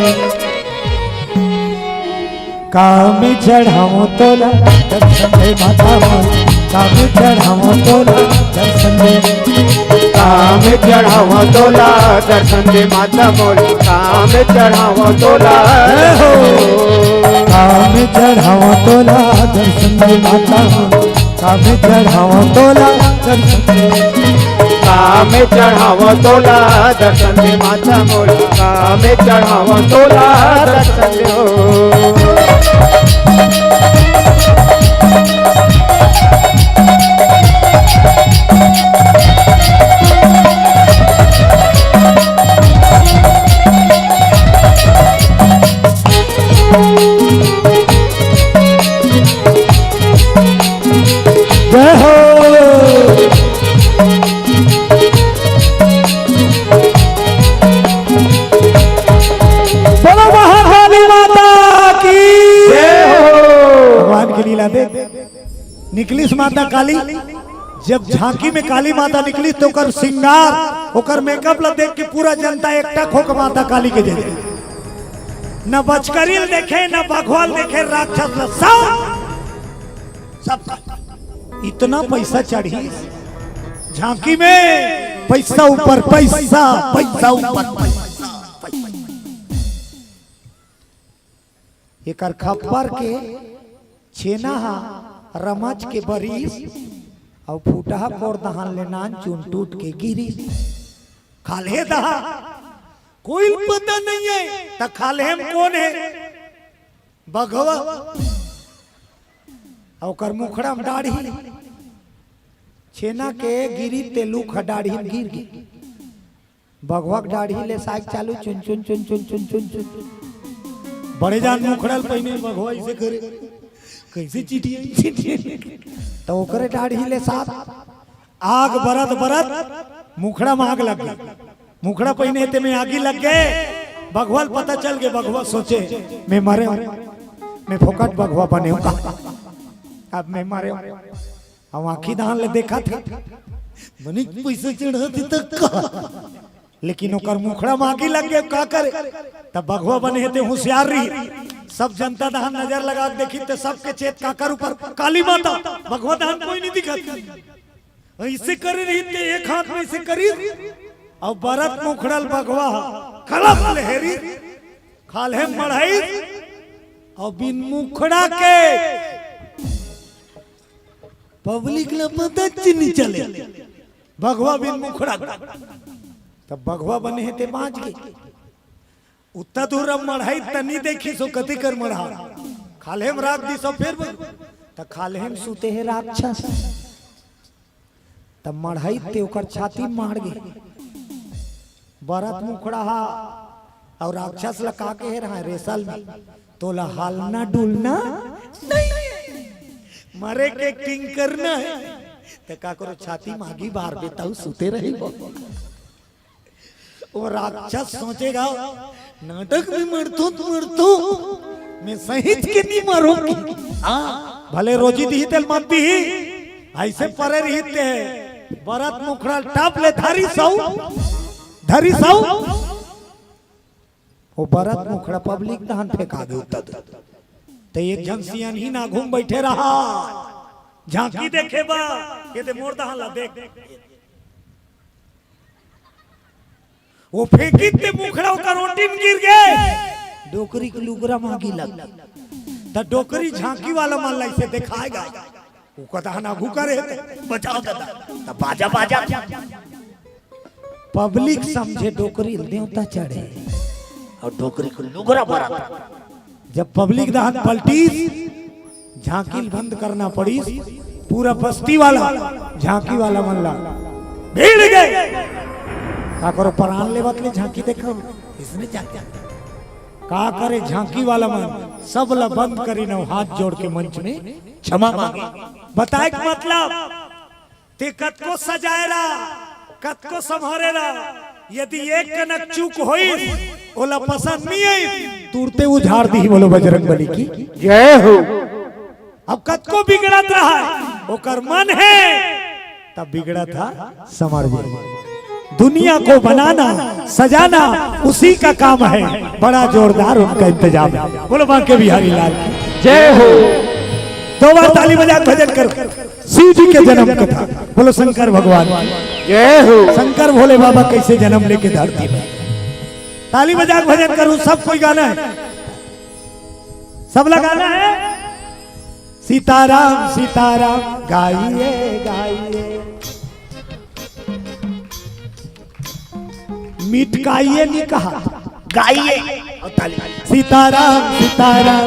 काम चढ़ाऊं तोला दर्शन दे माता मोर, काम चढ़ाऊं तोला दर्शन दे। काम चढ़ाऊं तोला दर्शन दे माता मोर, काम चढ़ाऊं तोला। ए हो। काम चढ़ाऊं तोला दर्शन दे माता मोर, काम चढ़ाऊं तोला दर्शन दे। काम चढ़ाऊं तोला दर्शन दे माता मोर, काम चढ़ाऊं तोला दर्शन दे। निकलिस माता काली। जब झांकी में काली माता निकलिस, तो ओकर श्रृंगार, ओकर मेकअप ला देख के पूरा जनता एकटक होकर माता काली के जय जय। न बचकरी ल देखे, न बघवा ल देखे, राक्षस ला सब, सब। इतना पैसा चढ़ी झांकी में, पैसा ऊपर पैसा, पैसा ऊपर पैसा। एकर खप्पर के छेना हा रमच के बरिस, अउ फूटहा कोर दहान ले नान चुन टूट के गिरिस। खाल्हे दहा कोई पता नहीं है, त खाल्हे में कोन है? बघवा। अउ ओकर मुखड़ा में डाढ़ी। छेना के गिरी ते लूख डाढ़ी में गिर गे। बघवा के डाढ़ी ले साग चालू चुन चुन चुन चुन चुन चुन चुन। बड़े जान मुखड़ा ल पहिने बघवा ऐसे करे। कैसे चिटिया, चिटिया। तो ओकरे डाढ़ी ले साग आग बरत बरत मुखड़ा में आग लग गई। मुखड़ा पहिने ते में आगी लग गए। बघवा ल पता चल गए। बघवा सोचे, मैं मरे हूँ, मैं फोकट बघवा बने हूँ। अब मैं मरे हूँ। हम आँखी दान ले देखा थे, मनिक पैसा चढ़ा थे तक का। लेकिन ओकर मुखड़ा में आगी लग गए, का करे? तब बघवा बने हे ते होशियार रही। सब जनता दहान नजर लगा के देखी ते सबके चेत काकर ऊपर, काली माता। बघवा दहान कोई नहीं दिखत। ऐसे करे रही ते एक हाथ में ऐसे करी, अउ बरत मुखड़ा ल बघवा कलप ले हेरी, खाल्हे मढ़ाई, अउ बिन मुखड़ा के पब्लिक ल पता च नहीं चले। बघवा बिन मुखड़ा। तब बघवा बने हे ते बाँच गे। उत्ता दूर अब मढ़ाई तनी देखी सो कति कर मढ़ा। खाल्हे में राख दी सो फिर बघ-, त खाल्हे में सूते हे राक्षस। तब मढ़ाई ते ओकर छाती मार गे। बरत मुखड़ा हा अउ राक्षस ल का कहे रहा रेसल में, तोला हालना डुलना नहीं, मरे के किंग करना है। त काकरो छाती मागी बार बेताऊ सुते रही वो। वो राक्षस सोचेगा, नाटक में मरतो तो मरतो, मैं सहित के नहीं मरूंगी। हाँ, भले रोजी दी तेल मत दी, ऐसे परे रही ते। बरत मुखड़ा टाप ले धरी सौ, धरी सौ। वो बरत मुखड़ा पब्लिक दहान फेंका दे उत्ता दूर। ते एक झन सियान ही ना घूम बैठे रहा, झांकी देखे बा, ये ते मोर दहान ला देख। वो फेंकी ते मुखड़ा ओकर ओटी में गिर गए। डोकरी के लुगरा मागी लग। त डोकरी झांकी वाला मन ला इसे दिखाएगा। वो कदा ना घुका रहे थे, बचाओ दादा। त बाजा बाजा। पब्लिक समझे डोकरी देवता चढ़े। अउ डोकरी के लुगरा बरत। जब पब्लिक दहान पलटीस, झांकी ल बंद करना पड़ीस। पूरा बस्ती वाला झांकी वाला मन ला भीड़ गए। का करो, परान लेवत ले झांकी देखो, इसने झांकी। का करे झांकी वाला मन, सब ला बंद करी न, हाथ जोड़ के मंच में क्षमा मांगे। बताए के मतलब, ते कतको सजाए रहा, कतको संभारे रहा, यदि एक कनक चूक होई, ओला पसंद नहीं आई, तुरते उझाड़ दी। बोलो बजरंग बली की जय हो। अब कतको बिगड़त रहा, ओकर मन है, तब बिगड़त हा समझ। दुनिया को बनाना, सजाना उसी का काम है, बड़ा जोरदार उनका इंतजाम है। बोलो बांके बिहारी लाल की जय हो। दो बार ताली बजा के भजन करो। शिव जी के जन्म कथा। बोलो शंकर भगवान की जय हो। शंकर भोले बाबा कैसे जन्म लेके धरती में। ताली बजा के भजन करूं, सब कोई गाना है, सब लगाना है। सीताराम सीताराम गाइए गाइए, मिटकाइए नहीं कहा, गाइए। और ताली। सीताराम सीताराम,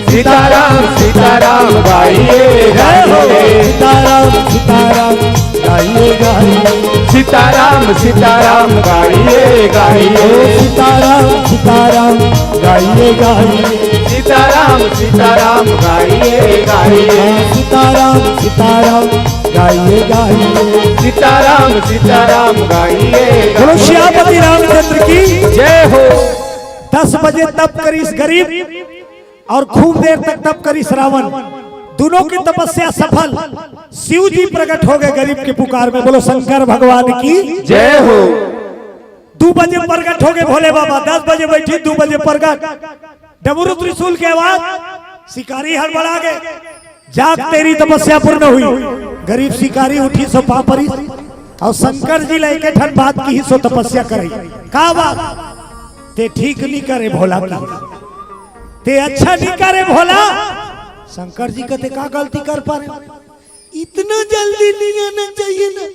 सीताराम सीताराम गाइए गाइए। सीताराम सीताराम गाइए गाइए। सीताराम सीताराम गाइए गाइए। सीताराम सीताराम गाइए गाइए। सीताराम सीताराम गाइए गाइए। सीताराम सीताराम गाइए गाइए। सीताराम सीताराम गाइए गाइए। बोलो श्यामपति रामचंद्र की जय हो। दस बजे तप करिस गरीब और खूब देर तक तप करिस रावण। दोनों की तपस्या सफल। शिव जी प्रकट हो गए गरीब के पुकार में। बोलो शंकर भगवान की। जय हो। दो बजे प्रकट हो गए भोले बाबा, दस बजे बैठी, दो बजे प्रकट। डमरू त्रिशूल के आवाज, शिकारी हड़बड़ा गए। जाग तेरी तपस्या पूर्ण हुई। गरीब शिकारी उठी सो पापरी, और शंकर जी ला एके ठन बात किही सो तपस्या करे। का बात? ते ठीक नहीं करे भोला की, ते अच्छा नहीं करे भोला। शंकर जी कहते, का गलती कर पा रहे? इतना जल्दी नहीं आना चाहिए ना।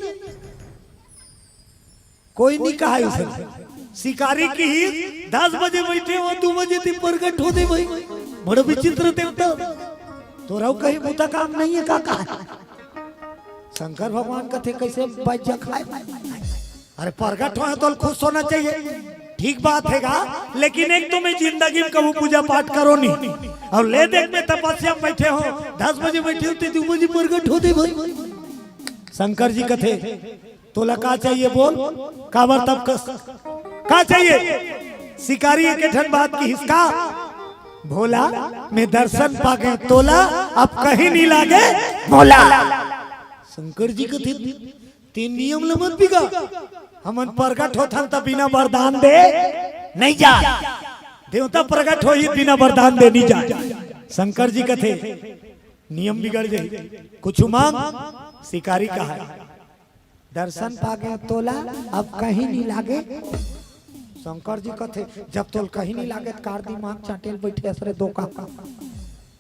कोई नहीं कहा इसे। शिकारी किही, दस बजे बैठे हो, दो बजे ते प्रकट होते भाई। बड़ा विचित्र देवता। तोरा कहीं बुता काम नहीं है का कहा? शंकर भगवान कथे, कैसे बज्जा खाए? अरे प्रकट हो तो खुश होना चाहिए, ठीक बात है गा। लेकिन एक तो मैं जिंदगी में कबू पूजा पाठ करो नहीं, और ले देख में तपस्या में बैठे हो, दस बजे बैठे हो ते दो बजे प्रकट होते भाई। शंकर जी कथे, तोला का चाहिए बोल, काबर तब कस, का चाहिए? शिकारी एके ठन बात किहिस का, भोला मैं दर्शन पागे तोला, अब कहीं नहीं लागे मोला। शंकर जी कथे, ते नियम ल मत बिगाड़, हमन प्रकट होथन त बिना वरदान दे नहीं जा, देवता प्रकट होही बिना वरदान दे नहीं जा। शंकर जी कथे, नियम बिगड़ जाही, कुछु मांग। शिकारी कहा, दर्शन पागे तोला, अब कहीं नहीं लागे। शंकर जी कथे, जब तोल कहीं नहीं लागे त कार दिमाग चाटेल बैठे असरे दो का।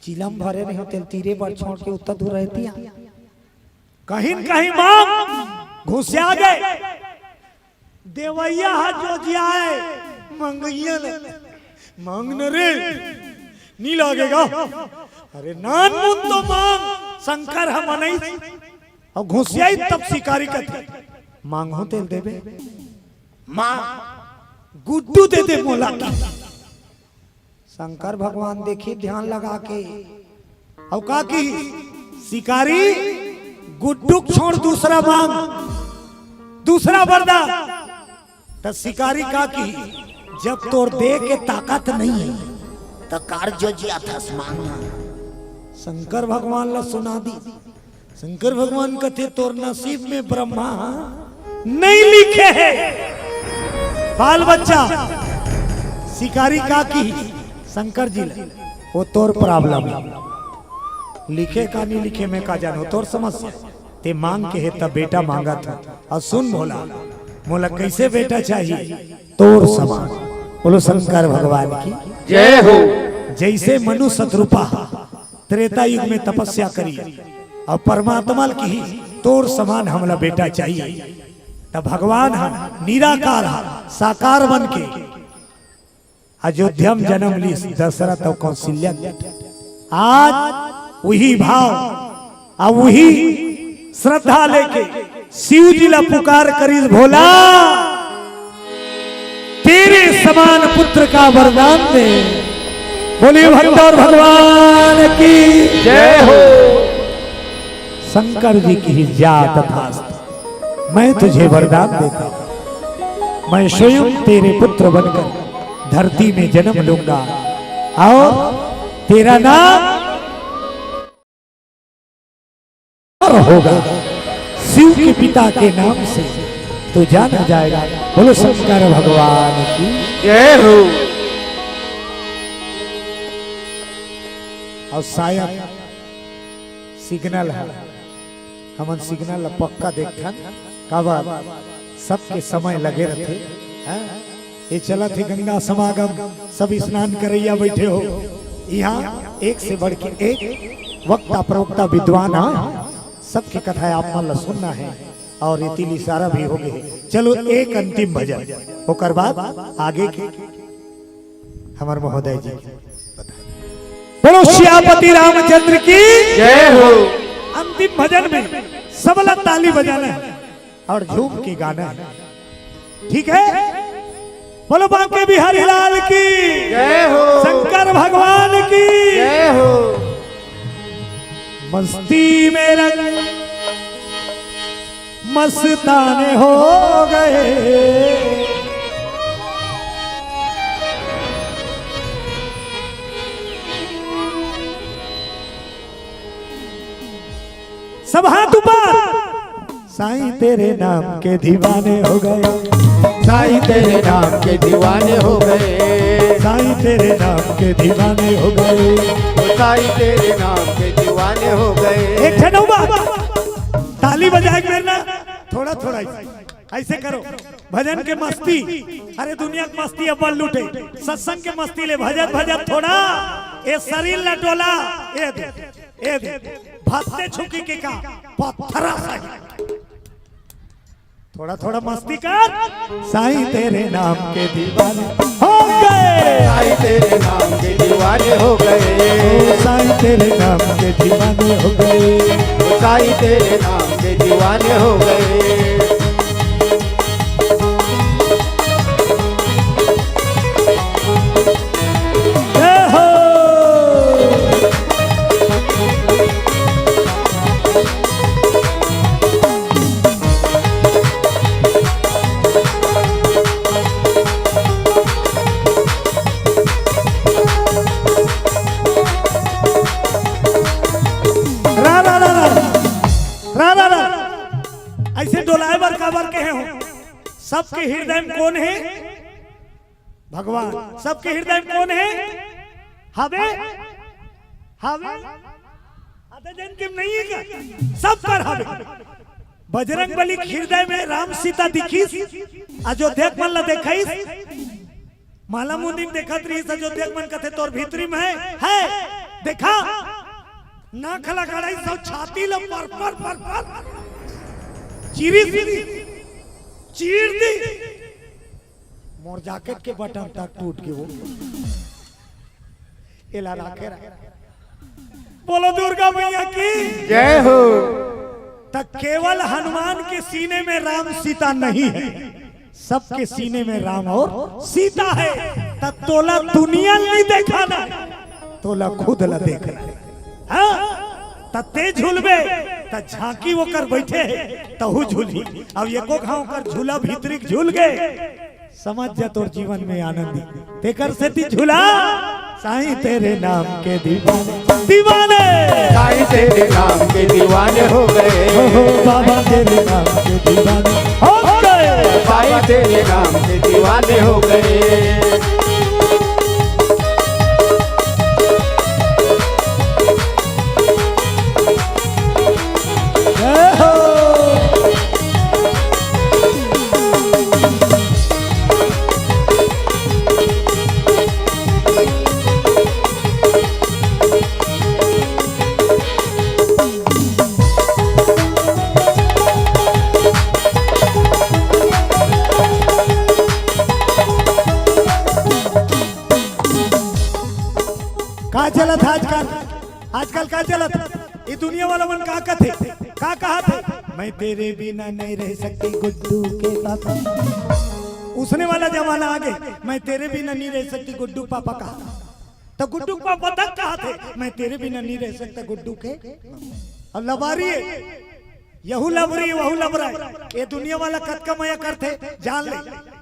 चिलम भरे नहीं होते तीरे बर छोड़ के उत्तर दूर रहती है। कहीं न कहीं मांग घुसिया गए। देवैया हा जो जियाए, मंगैया ले। मांग न रे, नहीं लागेगा। अरे नान मुन तो मांग, शंकर हम नहीं। और घुसियाई तब शिकारी कथे, मांगहूं तेल देबे। मांग, गुड्डू दे दे मोला। शंकर भगवान देखी ध्यान लगा के, और का की शिकारी गुड्डू छोड़ दूसरा मांग, दूसरा वरदान। त शिकारी का की, जब तोर दे के ताकत नहीं है, त कार जो जिया थस मांग। शंकर भगवान ला सुना दी। शंकर भगवान कथे, तोर नसीब में ब्रह्मा नहीं लिखे है। बाल बच्चा शिकारी का की शंकर जी ले, वो तोर प्रॉब्लम है। लिखे का नहीं लिखे मैं का जानो, तोर समस्या। ते मांग के है तब बेटा मांगा था। और सुन भोला, मोला कैसे बेटा चाहिए? तोर समान। बोलो शंकर भगवान की जय हो। जैसे मनु शतरूपा त्रेता युग में तपस्या करी और परमात्मा ल किही, तोर समान हमला बेटा चाहिए। तब भगवान ह निराकार ह, साकार बन के अयोध्या में जन्म लीस दशरथ और कौशल्या के। आज वही भाव, अब वही श्रद्धा लेके शिव जी ला पुकार करिस, भोला तेरे समान पुत्र का वरदान दे। बोलिए भक्त और भगवान की जय हो। शंकर जी की ही जा तथास्तु। मैं तुझे वरदान देता हूँ, मैं स्वयं तेरे पुत्र बनकर धरती में जन्म लूंगा और तेरा नाम होगा, शिव के पिता के नाम से तो जाना जाएगा। बोलो शंकर भगवान की जय हो। और शायद सिग्नल है, हमन सिग्नल ला पक्का देखथन, काबर सबके समय लगे रथे। हैं? ये चलत हे गंगा समागम, सब स्नान करैया बैठे हो। यहाँ एक से बढ़ के एक वक्ता प्रवक्ता विद्वान आए, सबके कथा आप मन ला सुनना है। और ये तिल इशारा भी हो गए। चलो एक अंतिम भजन, ओकर बाद आगे के हमर महोदय जी के। बोलो सियापति रामचंद्र की जय हो। अंतिम भजन में सबला ताली बजाना है और झूम के गाना है, ठीक है? बोलो बांके बिहारी लाल की जय हो। शंकर भगवान की जय हो। मस्ती में रंग मस्ताने हो गए। अब हाथ ऊपर। साईं तेरे नाम के दीवाने हो गए। साईं तेरे नाम के दीवाने हो गए। साईं तेरे नाम के दीवाने हो गए। साईं तेरे नाम के दीवाने हो गए। एक ठे नौबत। ताली बजाए के मेरे ना, थोड़ा थोड़ा ऐसे, ऐसे करो। भजन के मस्ती, अरे दुनिया के मस्ती अपन लूटे, सत्संग के मस्ती ले, भजत भजत थोड़ा, ए शरीर ला डोला, ए दे, ए दे, भत्ते छुकी के का, पत्थरा सही। थोड़ा थोड़ा मस्ती कर। साईं तेरे नाम के दीवाने हो गए। साईं तेरे नाम के दीवाने हो गए। ओ साईं तेरे नाम के दीवाने हो गए। ओ साईं तेरे नाम के दीवाने हो गए। जय हो। रा, रा, रा, रा। रा, रा, रा। ऐसे डोलाए बर काबर कहे हो? सबके हृदय में कौन है? भगवान। सबके हृदय में कौन है? हवे? हवे? आधा जन के नहीं है क्या? सब कर हवे। बजरंग बली के हृदय में राम सीता दिखिस, अयोध्या के मन ला देखइस, माला मुनि देखत रहिस, अयोध्या के मन कथे तोर भीतरी में है, है, देखा, नाक ला गड़ाइस अउ छाती ला पर पर पर पर चीरिस, चीर दी। मोर जैकेट के बटन तक टूट गे वो। एला राखे रहा। बोलो दुर्गा मैया की। जय हो। त केवल हनुमान के सीने में राम सीता नहीं है, सबके सीने में राम और सीता है। त तोला दुनिया नहीं देखाना, तोला खुद ला देखना है। हाँ? त ते झूलबे, त झांकी ओकर बैठे है, तहू झूलही। अब एको घांव कर झूला भीतरी के झूल गए, समझ जा तोर जीवन में आनंदी। तेकर सेती झूला, साईं तेरे नाम के दीवाने, दीवाने। साईं तेरे नाम के दीवाने हो गए। हो, हो, बाबा तेरे नाम के दीवाने हो गए। साईं तेरे नाम के दीवाने हो गए। जय हो। का चलत हे आजकल? आजकल का चलत हे? ये दुनिया वाला मन का कथे? का कहा थे? मैं तेरे बिना नहीं रह सकती गुड्डू के पापा। उसने वाला जमाना आ गए, मैं तेरे बिना नहीं रह सकती गुड्डू पापा का। तो गुड्डू पापा तक कहा थे, मैं तेरे बिना नहीं रह सकता गुड्डू के। अब लबारी है, यहू लबरी, वहू लबरा है। ये दुनिया वाला कतका मया करथे, जान ले।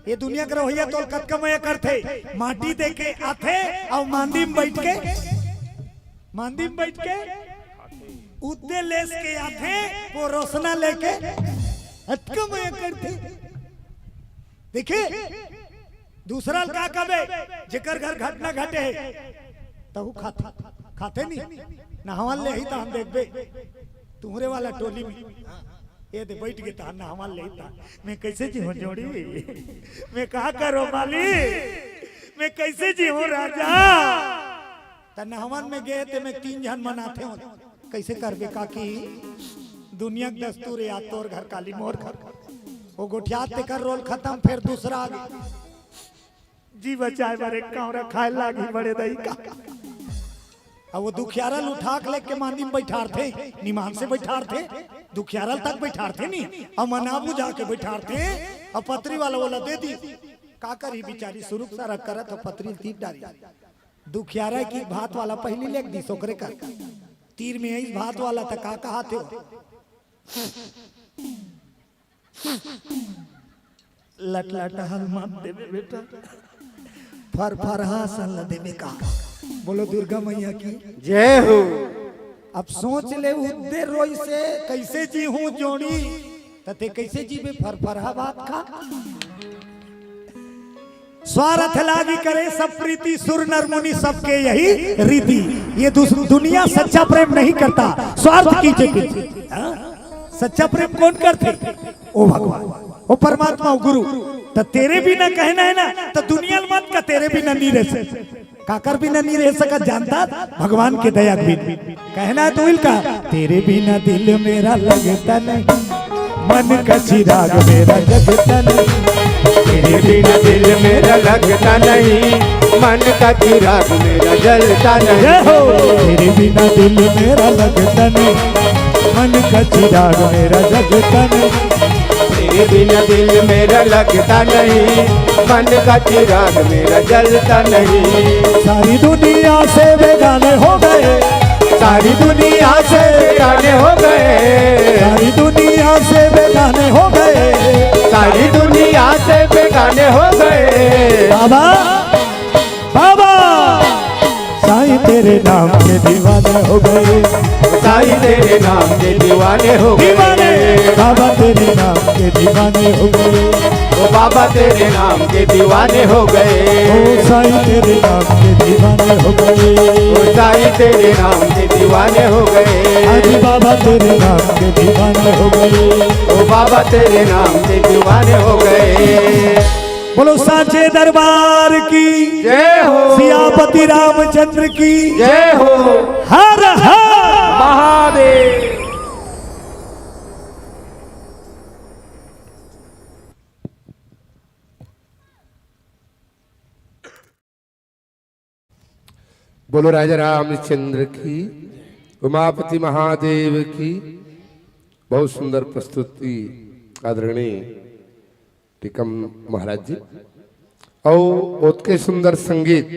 ये दुनिया के रवैया तोल कतका मया करथे। माटी दे के आथे अउ मांदी में बैठ के, मांदी में बैठ के उद्दे लेस के आथे, वो रोसना लेके अतका मया करथे। देखे, दूसरा ल का कबे, जेकर घर घटना घटे हे, तहू खाथे, खाथे नहीं, नहावन ले ही तो हम देखबे, तुहरे वाला टोली में, ये दे बैठ गए तहां नहावन ले ही तहां, मैं कैसे जीऊं जोड़ी, मैं का करो मालिक, मैं कैसे जीऊं राजा, त नहावन में गए ते मैं तीन झन मनाथे हो। कैसे करबे काकी? दुनिया के दस्तूर हे, या तोर घर काली मोर घर। वो गोठियात तेकर रोल खत्म, फिर दूसरा आ गया। जी बचाए बर एक कांवरा खाए लागी बड़े दई का। अब वो दुखियारा ल उठा के लेके मांदी में बैठारथे, निमान से बैठारथे, दुखियारा ल तक बैठारथे नहीं, अब मना बुझा के बैठारथे, अब पतरी वाला वाला दे दी। का करी बिचारी, सुरुक सारा करत हो पतरी ल तीर डारी। दुखियारा की भात वाला पहली लेके दी सोकरे कर। तीर में आई भात वाला त का कहा थे? लटलट हल मत देवे बेटा, फरफरहा सन ल देवे का। बोलो दुर्गा मैया की। जय हो। अब सोच ले, उद्दे रोई से कैसे जी हूँ जोड़ी, त ते कैसे जीबे फरफरहा बात खा। स्वार्थ लागी करे सब प्रीति, सुर नर मुनि सबके यही रीति। ये दूस-, दुनिया सच्चा प्रेम नहीं करता, स्वार्थ की चीज। हाँ? सच्चा प्रेम कौन करते? ओ भगवान, ओ परमात्मा, ओ गुरु। त तेरे बिना कहना है ना, त दुनिया ल मत का, तेरे बिना नहीं रह सकते। काकर बिना नहीं रह सकत जानता? भगवान के दया के बिन। कहना है तो इनका, तेरे बिना दिल मेरा लगता नहीं, मन का चिराग मेरा जगता नहीं। तेरे बिना दिल मेरा लगता नहीं, मन का चिराग मेरा जलता नहीं। जय हो। तेरे बिना दिल मेरा लगता नहीं, मन का चिराग मेरा जगता नहीं। तेरे बिना दिल मेरा लगता नहीं, मन का चिराग मेरा जलता नहीं। सारी दुनिया से बेगाने हो गए, सारी दुनिया से बेगाने हो गए, सारी दुनिया से बेगाने हो गए, सारी दुनिया से बेगाने हो गए। बाबा, बाबा, साईं तेरे नाम के दीवाने हो गए। साईं तेरे नाम के दीवाने हो गए। दीवाने। बाबा तेरे नाम के दीवाने हो गए। ओ बाबा तेरे नाम के दीवाने हो गए। ओ साईं तेरे नाम के दीवाने हो गए। ओ साईं तेरे नाम के दीवाने हो गए। अजी बाबा तेरे नाम के दीवाने हो गए। ओ बाबा तेरे नाम के दीवाने हो गए। बोलो सांचे दरबार की जय हो। सियापति रामचंद्र की जय हो। हर हर महादेव। बोलो राजा रामचंद्र की, उमापति महादेव की। बहुत सुंदर प्रस्तुति आदरणीय टीकम महाराज जी। और ओतके सुंदर संगीत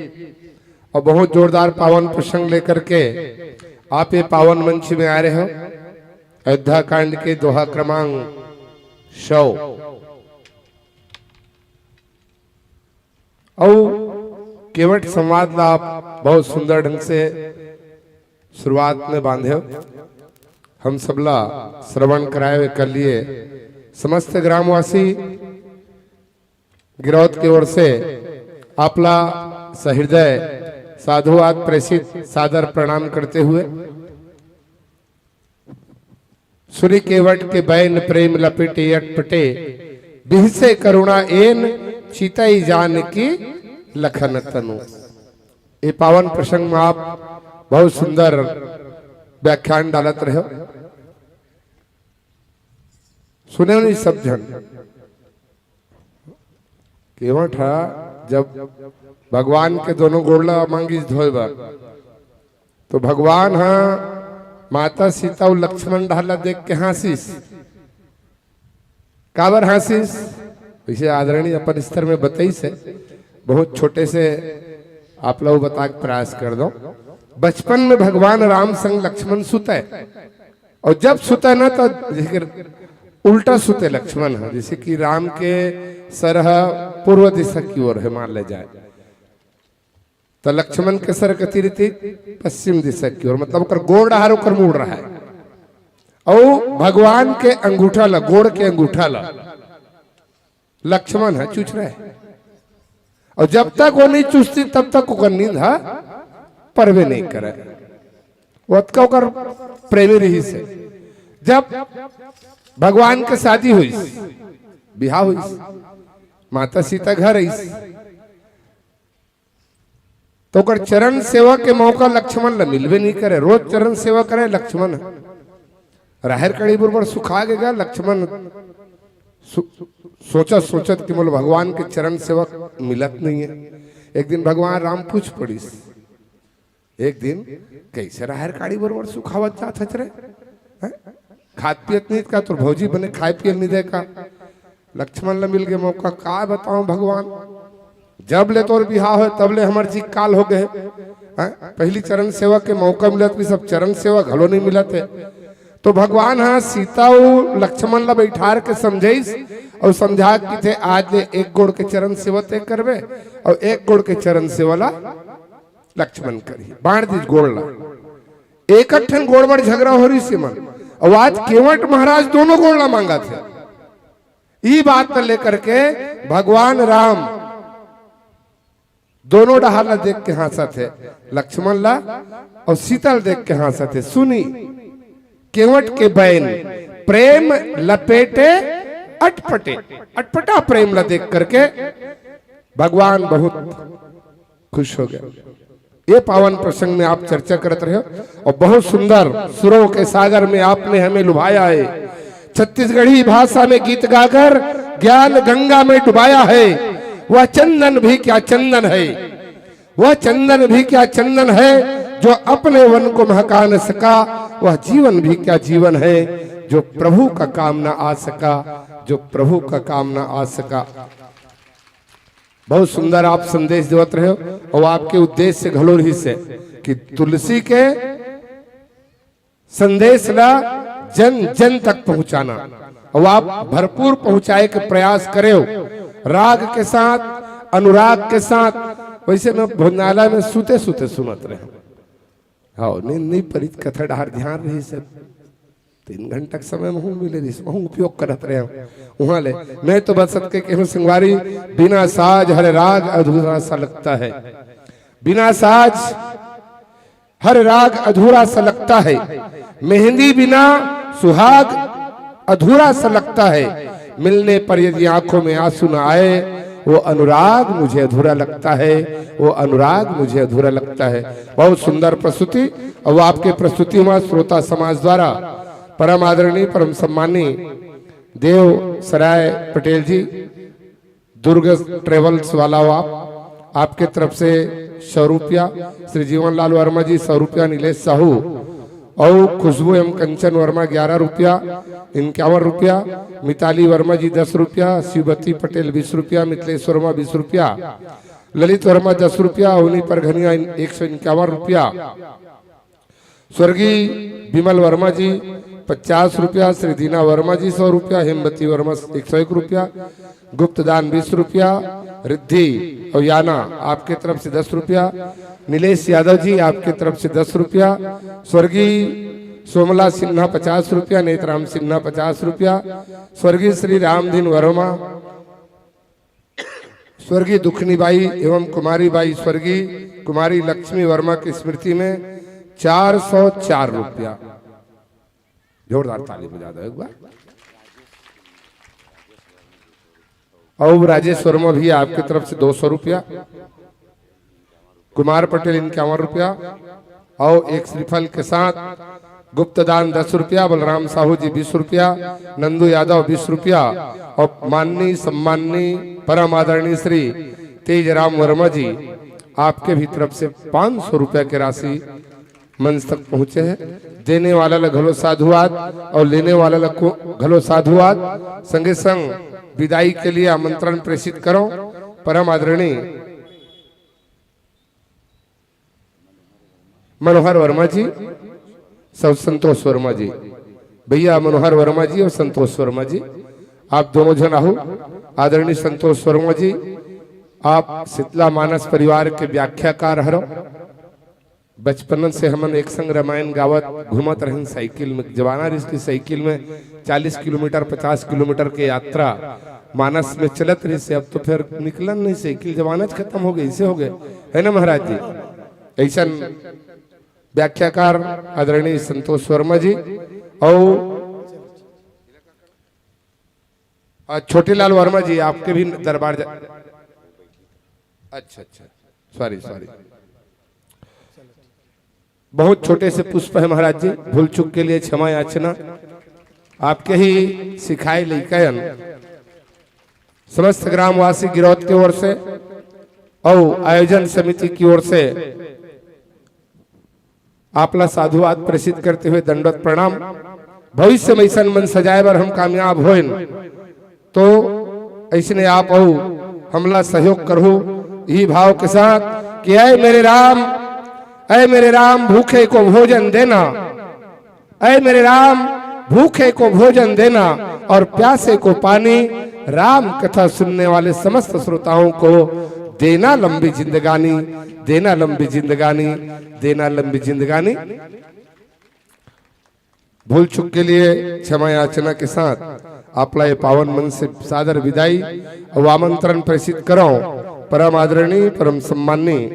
और बहुत जोरदार पावन प्रसंग लेकर के आप ये पावन मंच में आ रहे हो। अयोध्या कांड के दोहा क्रमांक सौ। अउ केवट संवाद ला आप बहुत सुंदर ढंग से शुरुआत में बांधे हो। हम सबला श्रवण कराए कर लिए समस्त ग्रामवासी गिरौद की ओर से आपला सहृदय साधुवाद प्रेषित सादर प्रणाम करते हुए, सुनि केवट के बैन प्रेम लपेटे अटपटे, बिहसे करुणा एन चितई जानकी लखन तनु। ये पावन प्रसंग में आप बहुत सुंदर व्याख्यान डालत रहे हो, सुने नहीं सब झन। केवट हा जब भगवान के दोनों गोड़ ला मांगिस धोए बर, तो भगवान हा माता सीता अउ लक्ष्मण डहर ला देख के हाँसिस। काबर हाँसिस? वैसे आदरणीय अपन स्तर में बताइस हे, बहुत छोटे से आप लोग बता के प्रयास कर दो। बचपन में भगवान राम संग लक्ष्मण सुतय, और जब सुतय ना तो जैसे कि उल्टा सुतय लक्ष्मण ह, जैसे कि राम के सर ह पूर्व दिशा की ओर है मान ले जाए, तो लक्ष्मण के सर कति रहिथे? पश्चिम दिशा की ओर, मतलब ओकर गोड़ डहर ओकर मुड़ रहा है। अउ भगवान के अंगूठा ला, गोड़ के अंगूठा ला लक्ष्मण ह चूस रहे। अउ जब तक वो नहीं चूसतिस तब तक ओकर नींद ह परबे नहीं करे। ओतका ओकर प्रेमी रहिस हे। जब भगवान के शादी होइस, बिहाव होइस, माता सीता घर आइस, तो ओकर चरण सेवा के मौका लक्ष्मण ला मिलबे नहीं करे। रोज चरण सेवा करे लक्ष्मण। राहेर कड़ी बरोबर सुखा गे गा लक्ष्मण। सो-, सोचत सोचत कि मोला भगवान के चरण सेवा मिलत नहीं है। एक दिन भगवान राम पूछ पड़िस, एक दिन, "कैसे राहेर काड़ी बरोबर सुखावत जात हच रे? हैं? खात पियत नहीं का? तोर भौजी बने खाए पिए नहीं दे का?" लक्ष्मण ल मिल गे मौका, का बताऊं भगवान, जब ले तोर बिहाव होय, तब ले हमर जी काल हो गए। हैं? पहली चरण सेवा के मौका मिलत भी सब चरण सेवा घलो नहीं मिलत है। तो भगवान हा सीता अउ लक्ष्मण ला बैठार के समझाइस, अउ समझा के कथे, "आज ले एक गोड़ के चरण सेवा ते करबे, अउ एक गोड़ के चरण सेवा ला लक्ष्मण करही।" बांट दीस गोड़ ला। एक ठन गोड़ बर झगड़ा हो रहिस हे मन, अउ आज केवट महाराज दोनों गोड़ ला मांगत हे। ई बात ला लेकर के भगवान राम दोनों डहार ला देख के हाँसत हे, लक्ष्मण ला अउ सीता ला देख के हाँसत हे। सुनी केवट के बैन, प्रेम लपेटे अटपटे, अटपटा प्रेम ला देख करके भगवान बहुत खुश हो गए। ये पावन प्रसंग में आप चर्चा करत रहे हो और बहुत सुंदर सुरों के सागर में आपने हमें लुभाया है। छत्तीसगढ़ी भाषा में गीत गाकर ज्ञान गंगा में डुबाया है। वह चंदन भी क्या चंदन है, वह चंदन भी क्या चंदन है, जो अपने वन को महका न सका। वह जीवन भी क्या जीवन है, जो प्रभु का काम न आ सका, जो प्रभु का काम न आ सका। बहुत सुंदर आप संदेश देवत रहे हो, और आपके उद्देश्य घलो रहिस हे कि तुलसी के संदेश ला जन जन तक पहुंचाना, और आप भरपूर पहुंचाए के प्रयास करे हो, राग के साथ, अनुराग के साथ। वैसे मैं भोजनालय में सुते सुते सुनत रहे हूं। हाँ, नींद नहीं परित, कथा डहार ध्यान रहिस हे। तीन घंटा के समय महूं मिले रहिस, महूं उपयोग करत रहे हूं। उहां ले मैं तो बस सतके कहूं संगवारी, बिना साज हर राग अधूरा सा लगता है। बिना साज हर राग अधूरा सा लगता है। मेहंदी बिना सुहाग अधूरा सा लगता है। मिलने पर यदि आंखों में आंसू न आए, वो अनुराग मुझे अधूरा लगता है, वो अनुराग मुझे अधूरा लगता है। बहुत सुंदर प्रस्तुति। और आपके प्रस्तुति हुआ श्रोता समाज द्वारा परम आदरणीय, परम सम्मानी देव सराय पटेल जी, दुर्ग ट्रेवल्स वाला हो आप, आपके तरफ से सौ रुपया, श्री जीवनलाल वर्मा जी सौ रुपया, नीलेश साहू और खुशबू एवं कंचन वर्मा ग्यारह रुपया, इक्यावन रुपया, मिताली वर्मा जी दस रुपया, शिवती पटेल बीस रुपया, मिथिलेश वर्मा बीस रुपया, ललित वर्मा दस रुपया, अवनी परघनिया एक सौ इक्यावन रुपया, स्वर्गीय विमल वर्मा जी पचास रुपया, श्री दीना वर्मा जी सौ रुपया, हेमवती वर्मा एक सौ एक रुपया, गुप्तदान बीस रुपया, रिद्धि और याना आपके तरफ से दस रुपया, नीलेश यादव जी आपके तरफ से दस रुपया, स्वर्गीय सोमला सिन्हा पचास रुपया, नेतराम सिन्हा पचास रुपया, स्वर्गीय श्री रामधीन वर्मा, स्वर्गीय दुखनी बाई एवं कुमारी बाई, स्वर्गीय कुमारी लक्ष्मी वर्मा की स्मृति में चार सौ चार रुपया। जोरदार ताली बजा दो एक बार। और राजेश वर्मा भी आपकी तरफ से दो सौ रुपया, कुमार पटेल इक्यावन रुपया और एक श्रीफल के साथ गुप्तदान दस रुपया, बलराम साहू जी बीस रुपया, नंदू यादव बीस रुपया और माननीय सम्माननीय परम आदरणीय श्री तेज राम वर्मा जी आपके भी तरफ से पाँच सौ रुपया की राशि मंच तक पहुंचे हैं। देने वाला ला घलो साधुवाद और लेने वाला ला को-, घलो साधुवाद। संगे संग विदाई के लिए आमंत्रण प्रेषित करो परम आदरणीय मनोहर वर्मा जी, सौ संतोष वर्मा जी, भैया मनोहर वर्मा जी और संतोष वर्मा जी, आप दोनों जन आहू। आदरणीय संतोष वर्मा जी, आप शीतला मानस परिवार के व्याख्याकार हरो। बचपन से हमन एक संग रामायण गावत घूमत रहन साइकिल में, जमाना रहिस कि साइकिल में चालीस किलोमीटर, पचास किलोमीटर के यात्रा मानस में चलत रहिस। अब तो फिर निकलन नहीं, साइकिल जमाना च खत्म हो गए, ऐसे हो गए, है ना महाराज जी? ऐसन व्याख्याकार आदरणीय संतोष वर्मा जी और, आ, छोटेलाल वर्मा जी, आपके भी दरबार जा-, अच्छा, अच्छा, सॉरी, सॉरी, बहुत छोटे से पुष्प है महाराज जी, भूल चूक के लिए क्षमा याचना। आपके ही सिखाए लइकन समस्त ग्रामवासी गिरौद के ओर से और आयोजन समिति की ओर से आपला साधुवाद प्रेषित करते हुए दंडवत प्रणाम। भविष्य में ऐसन मन सजाए बर हम कामयाब होइन, तो ऐसने आप अउ हमला सहयोग करहु। यही भाव के साथ कि ऐ मेरे राम, ऐ मेरे राम, भूखे को भोजन देना, ऐ मेरे राम, भूखे को भोजन देना और प्यासे को पानी। राम कथा सुनने वाले समस्त श्रोताओं को देना लंबी जिंदगानी, देना लंबी जिंदगानी, देना लंबी जिंदगानी। भूल चूक के लिए क्षमा याचना के साथ आपला ये पावन मन से सादर विदाई अउ आमंत्रण प्रेषित करौं परम आदरणीय, परम सम्माननीय